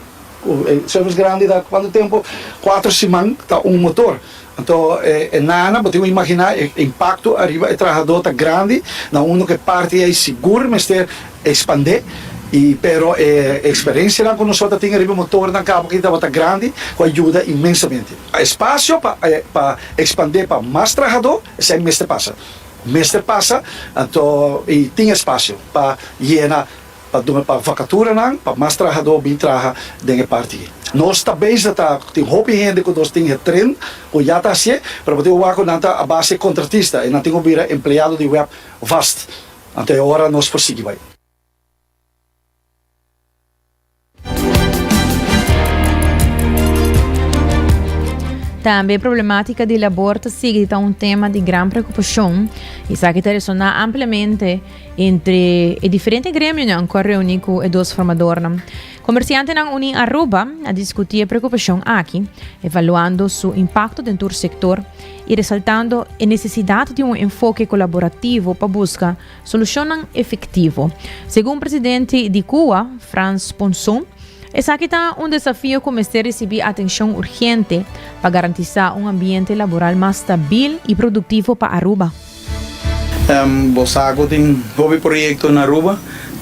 [SPEAKER 16] E service grandi ta cuanto tempo? Cuatro siman ta un motor. Anto e nana, bo tin cu imagina e impacto ariba e trahador ta grandi, na uno cu e parti ey sigur mester expande. Y pero e experiencianan cu nos tabata tin ariba e motornan cabo aki tabata grandi cu a yuda inmensamente. Espacio pa pa expande pa mas trahador esey mester pasa. Mester pasa anto y tin espacio pa yena pa duna pa vacaturanan pa mas trahador bin traha den e parti aki. Nos ta bezig ta tin hopi hende cu nos tin getren cu ya ta hacié pero bo tin wak cu nan ta a base contratista y nan tin cu bira empleado di web vast. Anto e ora nos por sigui bai.
[SPEAKER 7] Tambe e problematica di labor ta sigui ta un tema di gran preocupacion. Esaki ta resona ampliamente entre e diferente gremionan cu a reuni cu e dos formadornan. Comerciantenan Uni Aruba a discuti e preocupacion aki, evaluando su impacto den tur sector y resaltando e necesidad di un enfoke colaborativo pa busca solucionnan efectivo. Segun presidente di CUA, Frans Ponson, esaki ta un desafio cu mester ricibi atencion urgente pa garantisa un ambiente laboral mas stabil y productivo pa Aruba.
[SPEAKER 17] Bo sa cu tin hopi proyecto na Aruba.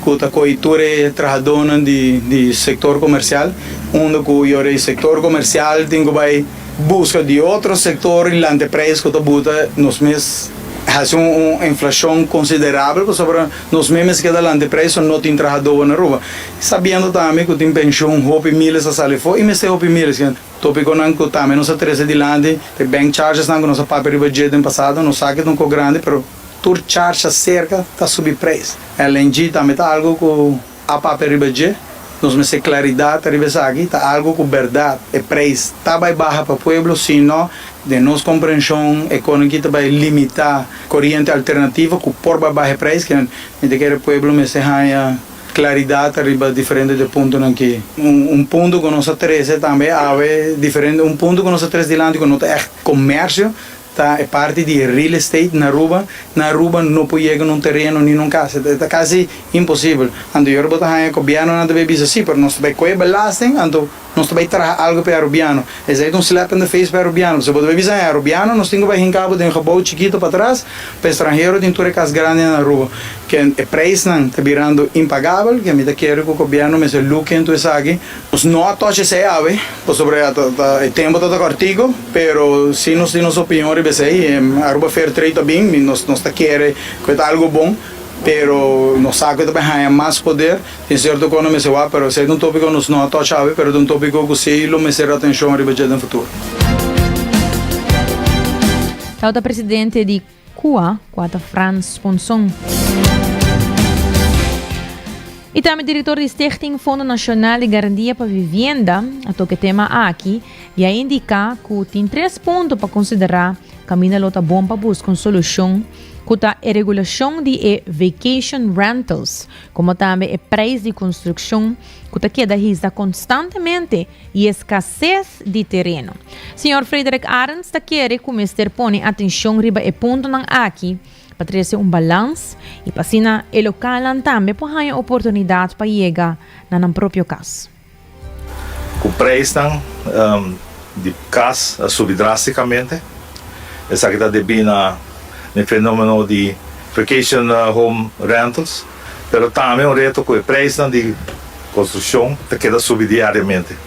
[SPEAKER 17] ku ta ko'i tur e trahadónan di di sektor komersial, unda ku yora e sektor komersial tin ku bai buska di otro sektor i lanta e preis ku ta buta nos mes hasi un un inflashon konsiderabel pasobra nos mes mester keda lanta e preis so no tin trahadó na Aruba. Sabiendo tambe ku tin penshun hopi miles a sali afó i mester hopi miles. Tópikonan ku tambe nos a trese dilanti ta e bank chargesnan ku nos a papia riba dje den pasado. Nos sa ku ta un kos grandi pero tur charge aserka ta subi preis. LNG tambe ta algu ku a papia riba dje. Nos mester klaridat riba esaki. Ta algu ku bèrdat e preis ta bai baha pa pueblo, si no den nos komprenshon e konoki ta bai limitá koriente alternativo ku por bai baha e preis. Mi ta kere pueblo mester haña. Claridad riba diferente de puntonan ki. Un punto cu nos a trece tambe awe diferente, un punto cu nos a trece dilanti cu no ta echt comercio, ta e parti di real estate na Aruba. Na Aruba no por yega na un tereno ni na un casa, e ta casi imposibel. Anto yora bo ta haña gobiernonan ta bay bisa si, pero nos ta bay coge belasting, anto nos ta bay traha algo pa e Arubiano. Esey ta un slap in the face pa e Arubiano. Pasobra bo ta bay bisa, e Arubiano nos tin cu bay hinca bo den gebouw chikito patras, pa e stranhero tin tur e cas grandi na Aruba. Ken e prijsnan ta birando impagabel, ken mi ta kere cu gobierno mester look into esaki. Nos no a touch esey awe, pasobra ya ta ta e tempo ta ta cortico, pero si nos tin nos opinion riba esey. Aruba Fair Trade ta bin, mi nos nos ta kere cu e ta algo bon, pero nos sa cu e ta bay haya mas poder. Tin cierto cu no mester wak, pero esey ta un topico nos no a touch awe, pero ta un topico cu si lo mester atencion riba dje den futuro.
[SPEAKER 7] Tawata presidente di Kua, kua ta Frans Ponson. I tambe direktor di Stichting Fondo Nashonal di Garantia pa Vivienda a toka e tema aki i a indiká ku tin tres punto pa konsiderá kaminda lo ta bon pa buska un solushon ku ta e regulashon di e vacation rentals komo tambe e preis di konstrukshon ku ta keda hisa konstantemente i eskases di tereno. Señor Frederik Arends ta kere ku mester pone atenshon riba e puntonan aki pa trese un balans i pa asina e lokalnan tambe por haña oportunidat pa yega na nan propio kas.
[SPEAKER 18] Ku preisnan di kas a subi drástikamente. Esaki ta debí na e fenómeno di vacation home rentals. Pero tambe un reto ku e preisnan di konstrukshon ta keda subi diariamente.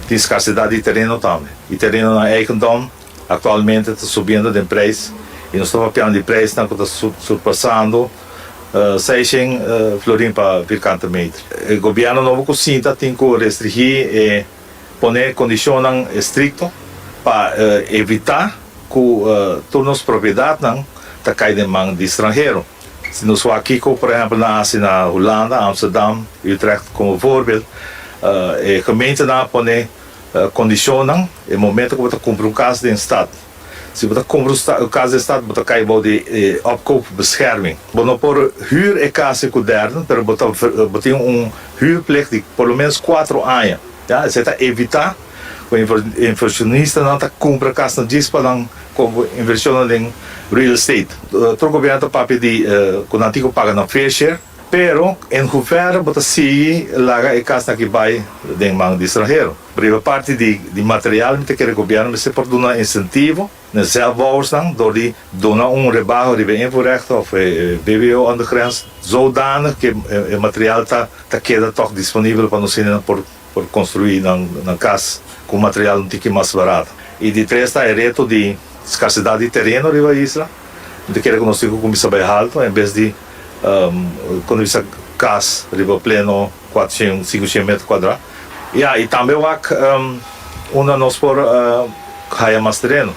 [SPEAKER 18] Tin skarsedat di tereno tambe. I terenonan eigendom aktualmente ta subiendo den preis i nos ta papiando di preisnan ku ta surpasando seishen florin pa virkante meter. E gobièrnu nobo ku sinta tin ku restringí e pone kondishonnan estrikto pa evitá ku tur nos propiedatnan ta kai den man di stranhero. Si nos wak kiko por ehempel nan hasi na Hulanda, Amsterdam, Utrecht komo voorbeeld, e gemeentenan a pone kondishonnan e momento ku bo ta kumpra un kas den stad. Si bo ta kumpra un kas den stad bo ta kai bou di e opkoopbescherming. Bo no por huur e kas ku derden pero bo ta bo tin un huurplicht di por lo menos kuatro aña. Ya, esei ta evitá ku inversionistanan ta kumpra kasnan djis pa nan komo inversionnan den real estate. Tur gobierno ta papia di ku nan tin ku paga nan fair share, pero en hoeverre bo ta sigui laga e kasnan aki bai den man di stranhero. Riba parti di material mi ta kere gobierno mester por duna incentivo na zelfbouwersnan dor di duna un rebaho riba e invoerrecht of e BBO ondergrens zodanig ku e material ta keda tòg disponibel pa nos hendenan por por construi nan nan cas cu material un tiki mas barato. Y di tres ta e reto di scarsedad di tereno riba e isla. Mi ta kere cu nos tin cu cuminsa bay halto en bes di cuminsa cas riba pleno cuatrocientos, cincocientos metro cuadra. Ya, y tambe wak unda nos por haya mas tereno.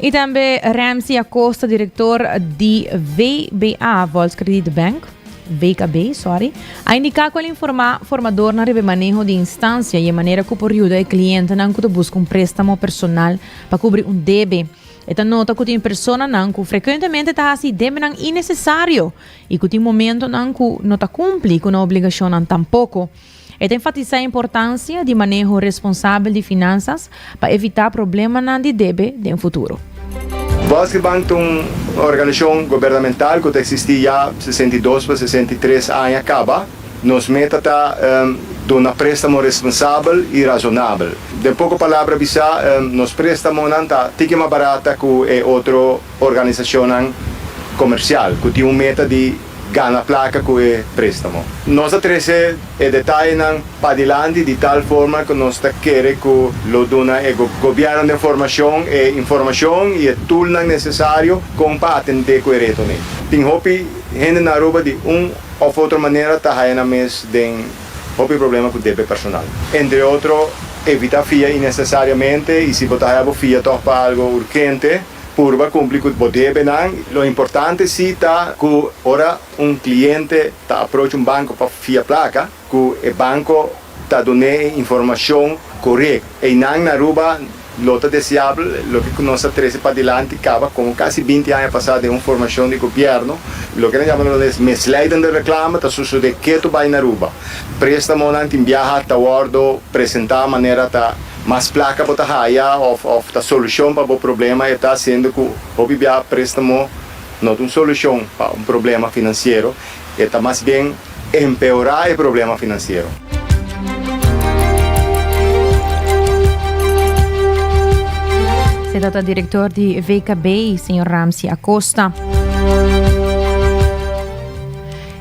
[SPEAKER 7] Y tambe Ramsey Acosta, director di VBA, Volkskredietbank, VKB, sorry, a indica cu el informa formadornan riba e maneho di instancia y e manera cu por yuda e clientenan cu ta busca un prestamo personal pa cubri un debe. E ta nota cu tin personanan cu frecuentemente ta haci debenan innecesario y cu tin momentonan cu no ta cumpli cu nan obligacionnan tampoco. E ta enfatisá e importansia di maneho responsabel di finansas pa evitá problemanan di debe den futuro.
[SPEAKER 19] Volksbank ta un organisashon gubernamental ku ta eksistí ya 62 pa 63 aña kaba. Nos meta ta duna préstamo responsabel i rasonabel. Den poko palabra bisá, nos préstamonan ta tiki mas barata ku e otro organisashonnan. comercial cu tin un meta di gana placa cu e prestamo. Nos a trece e detayenan padilanti di tal forma cu nos ta kere cu lo duna e gobierno den formacion e informacion y e toolnan necesario con pa atende cu e retonan. Tin hopi hende na Aruba di un of otro manera ta haya nan mes den hopi problema cu debe personal. Entre otro, evita fia innecesariamente y si bo ta haya bo fia toch pa algo urgente, purba cumpli cu bo debenan. Lo importante si ta cu ora un cliente ta approach un banco pa fia placa, cu e banco ta dun'é e informacion corect. Eynan na Aruba lo ta deseabel loke cu nos a trece padilanti caba como casi binti aña pasa den un formacion di gobierno, loke nan yama nos misleidende reclame ta sucede keto bay na Aruba. Prestamonan tin biaha ta wordo presenta manera ta mas placa bo ta haya of of ta solucion pa bo problema e ta siendo cu hopi biaha prestamo no ta un solucion pa un problema financiero e ta mas bien empeorá e problema finansiero.
[SPEAKER 7] Se trata director di VKB, señor Ramsey Acosta.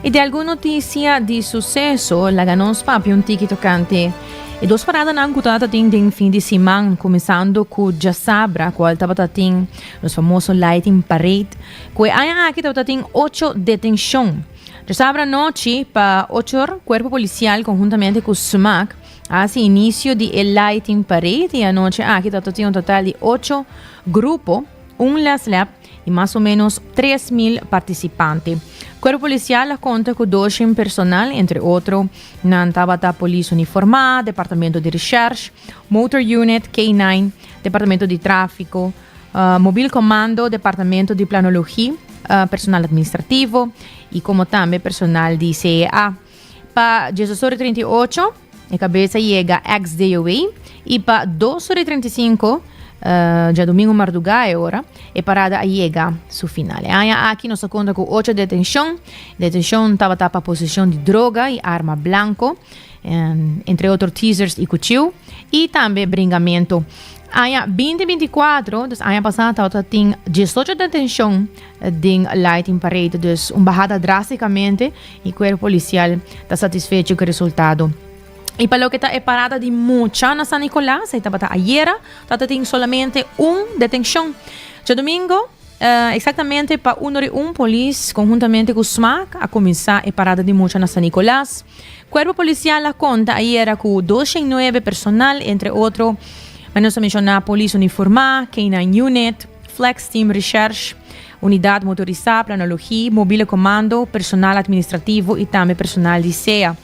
[SPEAKER 7] Y di algun noticia di suceso, laga nos papia un tiki tocante e dos paradanan cu tabata tin den fin di siman, cuminsando cu djasabra, cual tabata tin nos famoso lighting parade, cu e aña aki tabata tin ocho detencion. Djasabra anochi pa ocho or, Cuerpo Policial conhuntamente cu Smac a haci inicio di e Lighting Parade y anochi aki tabata tin un total di ocho grupo, un leslab y mas o menos 3000 participante. Cuerpo Policial a conta cu doshen personal, entre otro nan tabata polis uniforma, Departamento di Recherche, Motor Unit, K-9, Departamento di Trafico, Mobiel Commando, Departamento di Planologie, personal administrativo y como tambe personal di CEA. Pa diesdos ora y 38 e cabeza yega ex DOW y pa dos ora y 35 djadomingo marduga e ora e parada a yega su final. E aña aki nos a conta cu ocho detencion. Detencion tabata pa posicion di droga y arma blanco, entre otro tasers y cuchiu y tambe bringamento. Aña 2024, dus aña pasá tabata tin 18 detenshon den Lighting Parade, dus un bahada drásticamente y cuerpo policial ta satisfecho cu e resultado. Y pa loke ta e parada di mucha na San Nicolas, ei tabata ayera, tabata tin solamente un detenshon. Djadomingo, exactamente pa uno ori un, polis conhuntamente cu smac a cuminsa e parada di mucha na San Nicolas. Cuerpo Policial a conta ayera cu 209 personal, entre otro, ma nos a menciona polis uniforma, K-9 Unit, Flex Team Recherche, Unidad Motorisa, Planologie, Mobile Comando, personal administrativo y tambe personal di sea.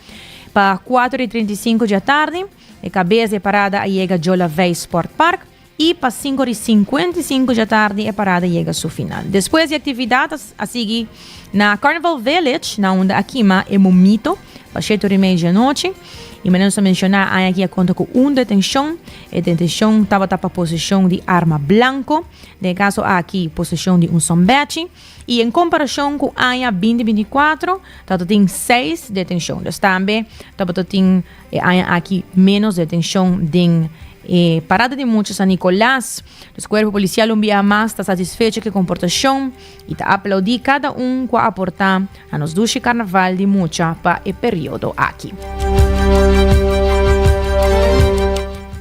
[SPEAKER 7] Pa cuatro y 35 di atardi, e cabes di e parada a yega Jola Vey Sport Park. I pa sinku ora i 55 djatardi e parada yega su final. Despues di aktividat a sigui na Carnival Village na unda a kima e momito pa shete ora i mei djanochi. I manera nos a menshoná aña aki a konta ku un detenshon. E detenshon tabata pa poseshon di arma blanko, den e kaso aki poseshon di un sòmbèchi. I en komparashon ku aña 2024 tabata tin seis detenshon. Dus tambe tabata tin E aña aki ménos detenshon den e parada di mucha San Nicolas. Dus kuerpo polisial un bia mas ta satisfecho ku e komportashon i ta aplaudí kada un ku a aportá na nos dushi karnaval di mucha pa e periodo aki.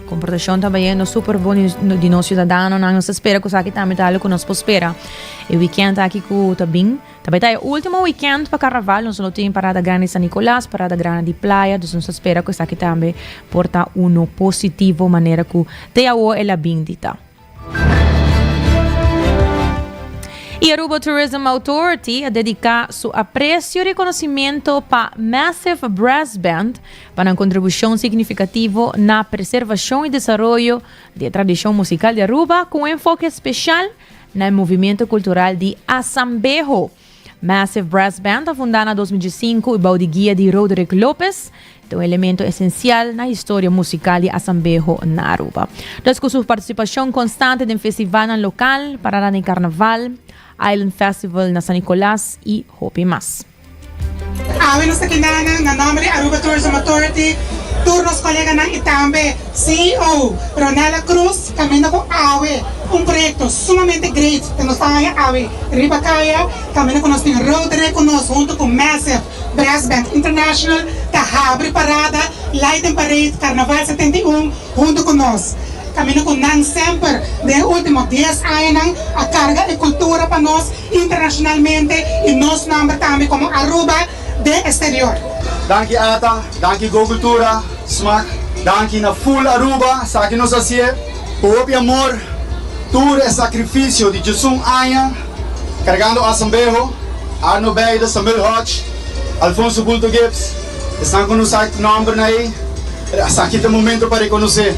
[SPEAKER 7] Komportashon ta bayendo super bon di nos siudadanonan. Nos ta spera ku esaki tambe ta algu ku nos por spera e wikènt aki ku ta bin. Ta bai ta e ultimo weekend pa carnaval, nos lo tin parada grandi San Nicolas, parada grandi di playa, dus nos ta spera cu esaki tambe por ta uno positivo manera cu te awo el a bin di ta. Y Aruba Tourism Authority a dedica su aprecio y reconocimento pa Massive Brass Band pa nan contribucion significativo na preservacion y desaroyo di e tradicion musical di Aruba cu un enfoke special Na e movimiento cultural di Asambeho. Massive Brass Band a fundá na 2005 i bou di guia di Roderick Lopez, ta un elemento esencial na historia musical di Asambeho na Aruba. Dus cu su participacion constante den festivalnan local, parada den Carnaval, Island Festival na San Nicolas y hopi mas.
[SPEAKER 20] Awe nos ta kina nan na nomber di Aruba Tourism Authority. tur nos coleganan y tambe CEO Ronella Cruz caminda cu awe un proyecto sumamente great cu nos ta haña awe riba caya caminda cu nos tin Rotary cu nos hunto cu Massive Brass Band International ta habri parada Light and Parade Carnaval 71 hunto cu nos. Caminda cu nan semper den e ultimo dies añanan a carga e cultura pa nos internacionalmente y nos nomber tambe como Aruba den exterior.
[SPEAKER 21] Danki ata, danki Go Cultura, Smaak, danki na full Aruba, esaki nos hacié cu hopi amor, tur e sacrificio di djesun aña cargando Asambeho, Arno Beide, Samuel Hodge, Alfonso Bulto Gibbs, esnan cu no sa nomber na ey, esaki ta e momento pa reconoce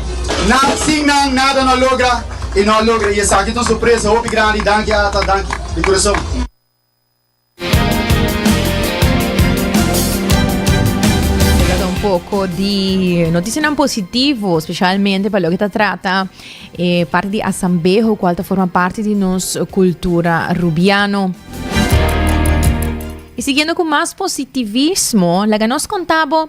[SPEAKER 21] nan, sin nan nada no a logra y no a logra y esaki ta un sorpresa hopi grandi, danki ata, danki di curason.
[SPEAKER 7] Trata un poco di noticianan positivo, specialmente pa loke ta trata eh, parte di asambeho, cual ta forma parte di nos cultura rubiano. Y siguiendo cu mas positivismo, laga nos contabo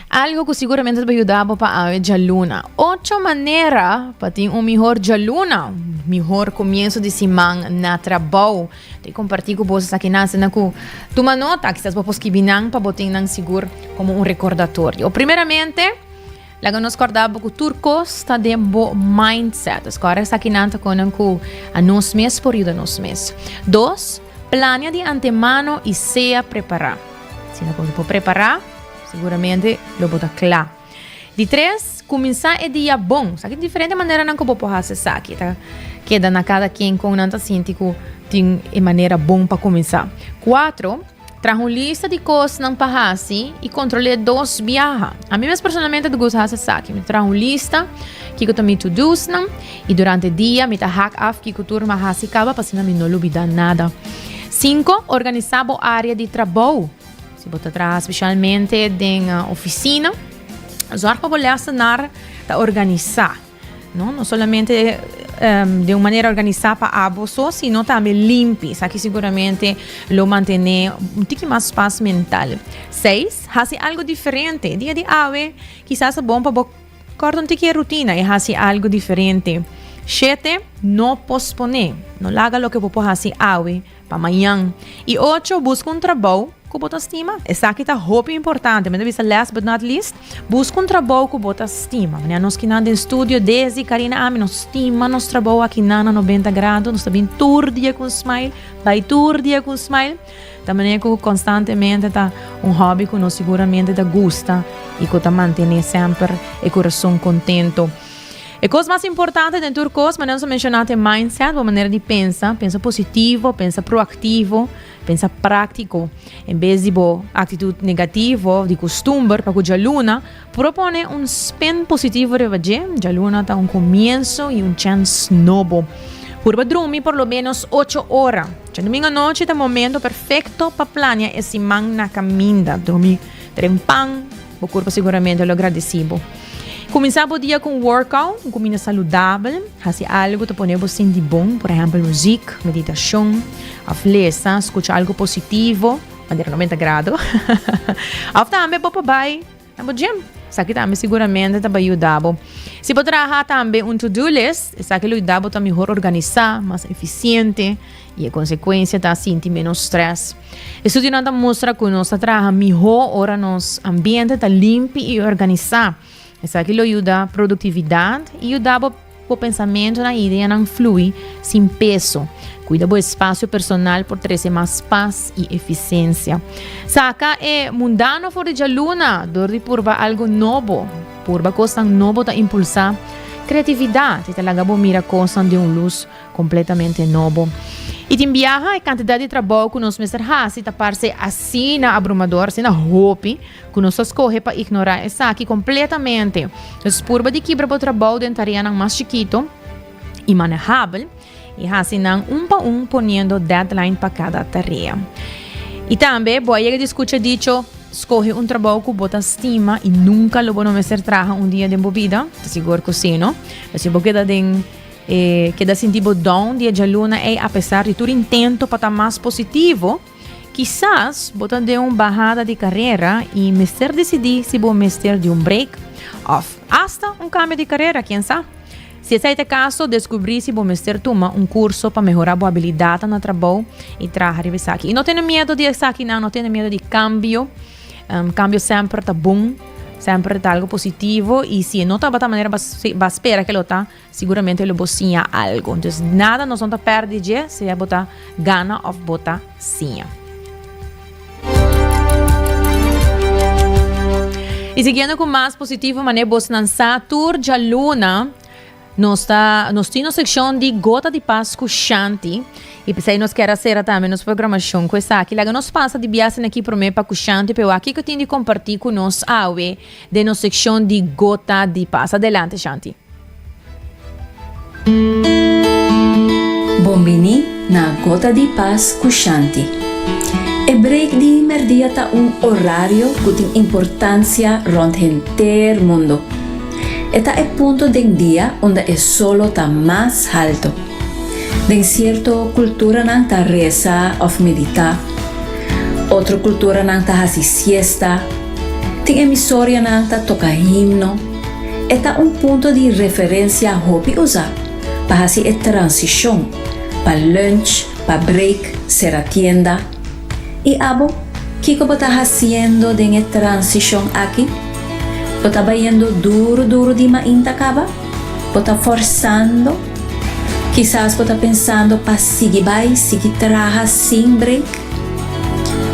[SPEAKER 7] Algo cu siguramente ta yuda bo pa awe djaluna. Ocho manera pa tin un mihor djaluna, un mihor comienzo di siman na trabou. Te comparti cu boso esaki nan asina cu tuma nota, kisas bo por skibi nan pa bo tin nan sigur como un recordatorio. Primeramente, laga nos corda bo cu tur cos ta den bo mindset. Dus corda esaki nan ta conan cu a nos mes por yuda nos mes. Dos, plania di antemano y sea prepara. Si no por prepara, Seguramente lo bo ta kla. Di tres, kuminsá e dia bon. Sa ki diferente maneranan ku bo por hasi esaki. Ta keda na kada ken kon nan ta sinti ku tin e manera bon pa kuminsá. Kuatro, traha un lista di kosnan pa hasi i kontrol'é dos biaha. Ami mes personalmente ta gusta hasi esaki. Mi ta traha un lista kiko ta mi to-do'snan i durante dia mi ta hak af kiko tur mi a hasi kaba pa asina mi no lubidá nada. Sinku, organisá bo área di trabou. Si bo ta traha spesialmente den ofisina, zorg pa bo lèsenar ta organisá. No, no solamente um, den un manera organisá pa abo so, sino tambe limpi. Esaki siguramente lo mantené un tiki mas pas mental. Seis, hasi algo diferente. Dia di awe, kisas ta bon pa bo Corta un tiki e rutina i hasi algu diferente. Shete, No posponé. No laga loke bo por hasi awe pa mañan. I ocho, Buska un trabou ku bo ta stima. Esaki ta hopi importante. Mi ta bisa last but not least, buska un trabou ku bo ta stima. Manera nos kinan den studio, Desi, Karina, ami, nos stima nos trabou akinan na 90 Grado. Nos ta bin tur dia ku un smile, bai tur dia ku un smile. Ta manera ku konstantemente ta un hòbi ku nos siguramente ta gusta i ku ta mantené semper e kurason kontentu. E kos mas importante den tur kos, manera nos a menshoná, ta e mindset, bo manera di pensa, pensa positivo, pensa proaktivo, pensa práktiko. En bes di bo aktitut negativo di kustumber pa ku djaluna, propone un spin positivo riba dje. Djaluna ta un komienso i un chèns nobo. Purba drumi por lo ménos ocho ora. Djadumingu anochi ta momento perfecto pa plania e siman na caminda. Drumi trempan, bo curpa seguramente lo gradeci bo. Cuminsa bo dia cu un workout, un cuminda saludabel, haci algo cu ta pone bo sinti bon, por ehempel muziek, meditacion, of lesa, scucha algo positivo, manera 90 grado. Of tambe bo por bay Na bo gym. Esaki tambe siguramente ta bai yuda bo. Si bo traha tambe un to-do list, esaki lo yuda bo ta mihor organisá, mas efisiente i e konsekuensia ta sinti ménos strès. Estudionan ta mustra ku nos ta traha mihó ora nos ambiente ta limpi i organisá. Esaki lo yuda produktividat i yuda bo. Bo pensamentonan i ideanan flui sin peso. Cuida bo espacio personal por trece mas paz i eficiencia. Saca e mundano for di djaluna dor di purba algo nobo. Purba cosnan nobo ta impulsa creatividad i ta laga bo mira cosnan den un luz completamente nobo. I tin biaha e cantidad di trabou cu nos mester haci ta parce asina abrumador, asina hopi, Ku nos ta skohe pa ignorá esaki kompletamente. Dus purba di kibra bo trabou den tareanan mas chikitu i manehabel i hasi nan un pa un poniendo deadline pa kada tarea. I tambe bo a yega di skucha dicho, skohe un trabou ku bo ta stima i nunka lo bo no mester traha un dia den bo bida. Ta sigur ku si, no? Pero si bo keda den e keda sinti bo down di e djaluna ei apesar di tur intento pa ta mas positivo. Kisas bo ta den un bahada di karera i mester disidí si bo mester di un break òf asta un kambio di karera, ken sa? Si esei ta e kaso, deskubrí si bo mester tuma un kurso pa mehorá bo abilidatnan na trabou i traha riba esaki. I no tene miedu di esakinan, no tene miedu di kambio. Kambio semper ta bon, semper ta algu positivo i si e no tabata manera bo a spera ke lo ta, Siguramente lo bo siña algo. Entonces nada nos no ta perde dje, sea bo ta gana of bo ta siña. Y siguiendo cu mas positivo mane bosnan sa tur djaluna nos ta nos tin nos seccion di Gota di Paz cu Shanti y pesey nos kier a cera tambe nos programacion cu esaki. Laga nos pasa di biaha aki prome pa cu Shanti pero aki cu tin di comparti cu nos awe den nos seccion di Gota di Paz. Adelante Shanti.
[SPEAKER 14] Bon bini na Gota di Pas ku Shanti. E break di merdia ta un orario ku tin importansia rònt henter mundo. E ta e punto den dia unda e solo ta mas halto. Den sierto kulturanan ta resa òf meditá. Otro kulturanan ta hasi siesta. Tin emisorianan ta toka himno. E ta un punto di referensia hopi usá pa hasi e transishon pa lunch, pa break, sera tienda. I abo, kiko bo ta hasiendo den e transishon aki? Bo ta bayendo duru duru di mainta kaba? Bo ta forsando? Kisas bo ta pensando pa sigui bai, sigui traha sin break?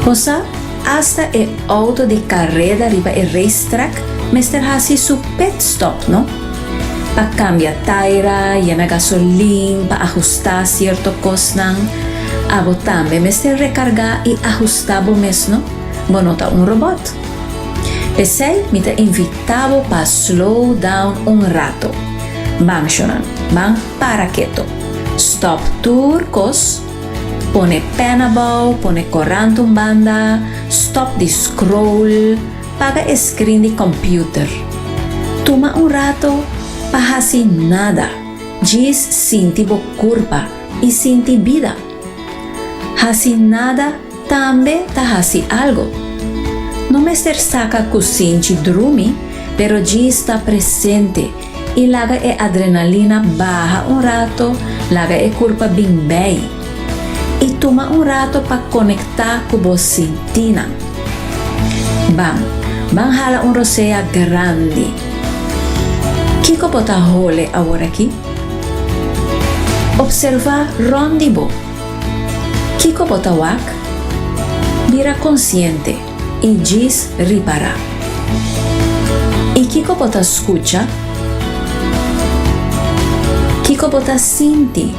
[SPEAKER 14] Bo sa? Asta e auto di kareda riba e racetrack mester hasi su pit stop, no? Pa kambia taira, yena gasolin, pa ahustá sierto kosnan. Abo tambe mester rekargá i ahustá bo mes, no? Bo no ta un robòt. P'esei mi ta invitá bo pa slow down un rato. Ban, shonnan, ban para keto. Stòp tur kos. Pone pen abou, pone korant un banda, stop di scroll, paga e screen di computer. Tuma un rato pa hasi nada, djis sinti bo kurpa i sinti bida. Hasi nada tambe ta hasi algo. No mester saka kusinchi drumi, pero djis ta presente. I laga e adrenalina baha un rato, laga e kurpa bin bei. I tuma un rato pa konektá ku bo sintinan. Ban, ban hala un rosea grandi. Kiko bo ta hole aworakí? Opservá rònt di bo. Kiko bo ta wak? Bira konsiente. I djis ripará. I kiko bo ta skucha? Kiko bo ta sinti?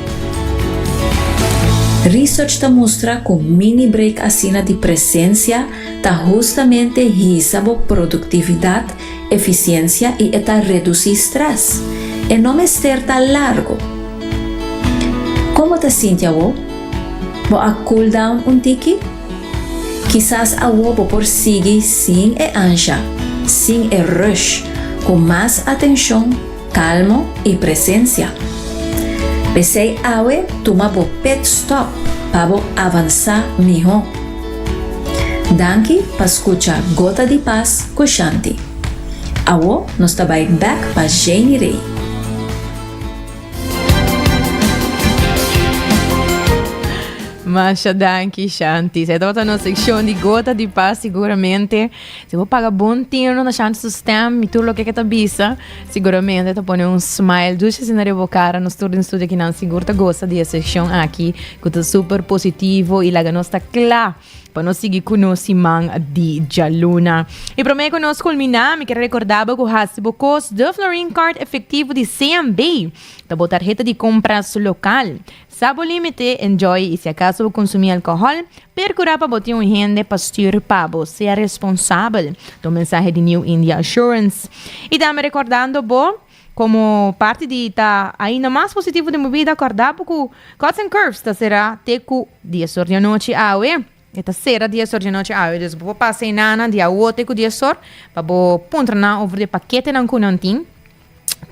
[SPEAKER 14] Research ta mustra ku mini break asina di presensia ta hustamente hisa bo produktividat, efisiensia i e ta redusí strès. E no mester ta largu. Kon bo ta sinti awor? Bo a cool down un tiki? Kisas awo bo por sigui sin e ansha, sin e rush, ku mas atenshon, kalmo i presensia. P'esei awe tuma bo pit stop pa bo avansá mihó. Danki pa skucha Gota di Pas ku Shanti. Awo nos ta bai bèk pa Janie Rey.
[SPEAKER 7] Masha danki Shanti. Esei tabata nos seccion di Gota di Paz siguramente. Si bo paga bon tino na Shanti su stem y tur loke ke ta bisa, siguramente ta pone un smile dushi asina riba bo cara. Nos tur den studio akinan sigur ta gosa di e seccion aki cu ta super positivo y laga nos ta cla Pa nos sigui ku nos siman di djaluna. I promé ku nos kulminá, mi ker rekordá bo ku hasi bo kos de Florin Card efektivo di CMB ta bo tarheta di kompras lokal. Sa bo límite, enjoy i si akaso bo konsumí alkohòl, perkurá pa bo tin un hende pa stür pa bo. Sea responsabel, ta un mensahe di New India Assurance. I tambe rekordando bo. Komo parti di ta ainda mas positivo den bo bida, kòrda bo ku Cuts and Curves ta será te ku dies or di anochi awe. E ta sera dies or di anochi awe, dus bo por pasa e nana di awo te ku dies or pa bo puntra nan over di e paketenan ku nan tin.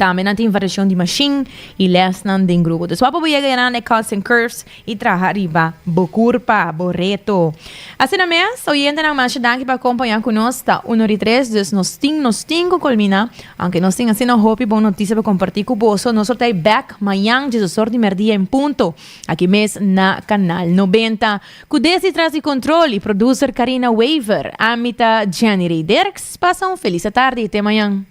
[SPEAKER 7] Tambe nan tin variacion di machine y lesnan den grupo. Dus wak pa bo yega yanan e Cuts and Curves y traha riba bo curpa, bo reto. Asina mes, oyentenan masha danki pa acompaña cu nos. Ta uno di tres, dus nos tin nos tin cu culmina. Aunke nos tin asina hopi bon noticia pa comparti cu boso, nos lo ta back mañan djesosor di merdia en punto, aki mes na Canal 90. Cu desdi tras di control y producer Carina Wever, ami ta Jenny Rey Dirks. Pasa un feliz atardi y te mañan.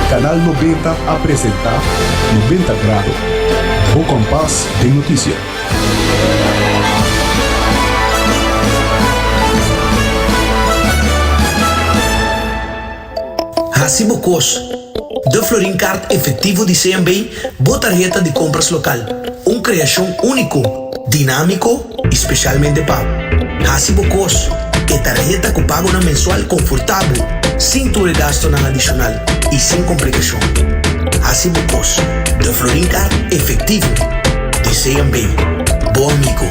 [SPEAKER 6] Canal 90 a presenta 90 Grado, bo kompas den notisia.
[SPEAKER 5] Hasi bo kos. De Florin Card efectivo di CMB, bo tarheta di compras local. Un creacion unico, dinamico y specialmente pa bo. Hasi bo cos. E tarheta cu pagonan mensual confortabel, sin tur e gastonan adicional y sin complicacion. Hasi bo cos. De Florin Card efectivo di CMB. Bo amigo.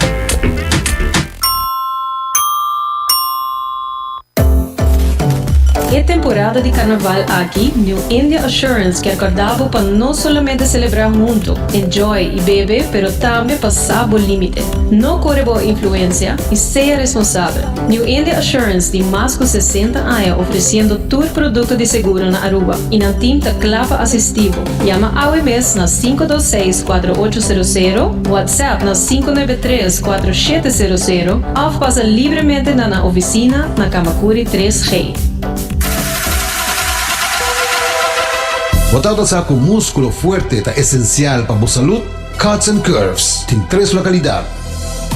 [SPEAKER 3] E temporada di carnaval aki, New India Assurance kier corda bo pa no solamente celebra hunto, enjoy y bebe, pero tambe pa sa bo limite. No core bo influencia y sea responsabel. New India Assurance tin mas cu 60 aña ofreciendo tur producto di seguro na Aruba y nan team ta cla pa asisti bo. Yama awe mes na 526 4800, WhatsApp na 593 4700 of pasa libremente na nan oficina na Camacuri 3G.
[SPEAKER 4] Bo tabata sa ku múskulo fuerte ta esensial pa bo salud? Cuts and Curves tin tres lokalidat,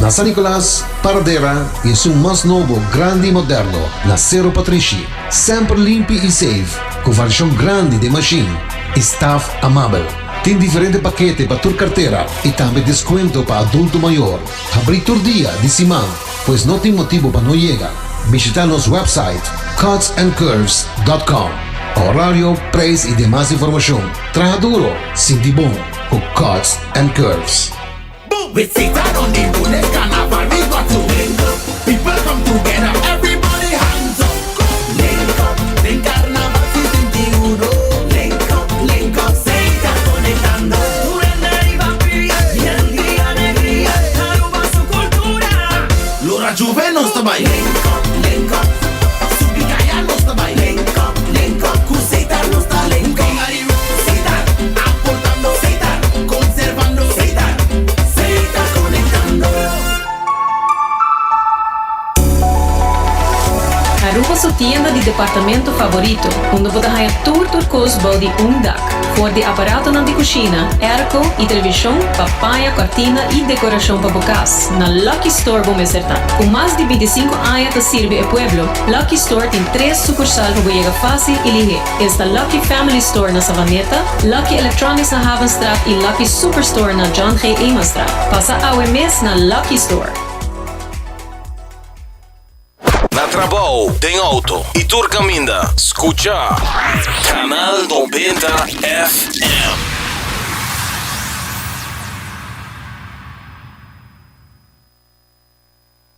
[SPEAKER 4] na San Nicolas, Paradera i esun mas nobo, grandi i moderno, na Sero Patrishi. Semper limpi i safe, ku variashon grandi den mashin i staf amabel. Tin diferente pakete pa tur kartera i tambe deskuento pa adulto mayor. Habrí tur dia di siman, pues no tin motibu pa no yega. Bishita nos website cutsandcurves.com pa horario, prijs i demas informashon. Traha duro, sinti bon ku Cuts and Curves.
[SPEAKER 3] Aruba su tienda di departamento favorito, unda bo ta haña tur tur kos bou di un dak. For di aparatonan di kushina, airco i televishon pa paña, kortina i dekorashon pa bo kas, na Lucky Store bo mester ta. Ku mas di bintisinko aña ta sirbi e pueblo, Lucky Store tin tres sukursal pa bo yega fásil i lihé. Esta Lucky Family Store na Savaneta, Lucky Electronics na Havenstraat y Lucky Superstore na John G. Emanstraat. Pasa awe mes na Lucky Store.
[SPEAKER 1] Na trabou, den auto y tur caminda, scucha Canal 90 FM.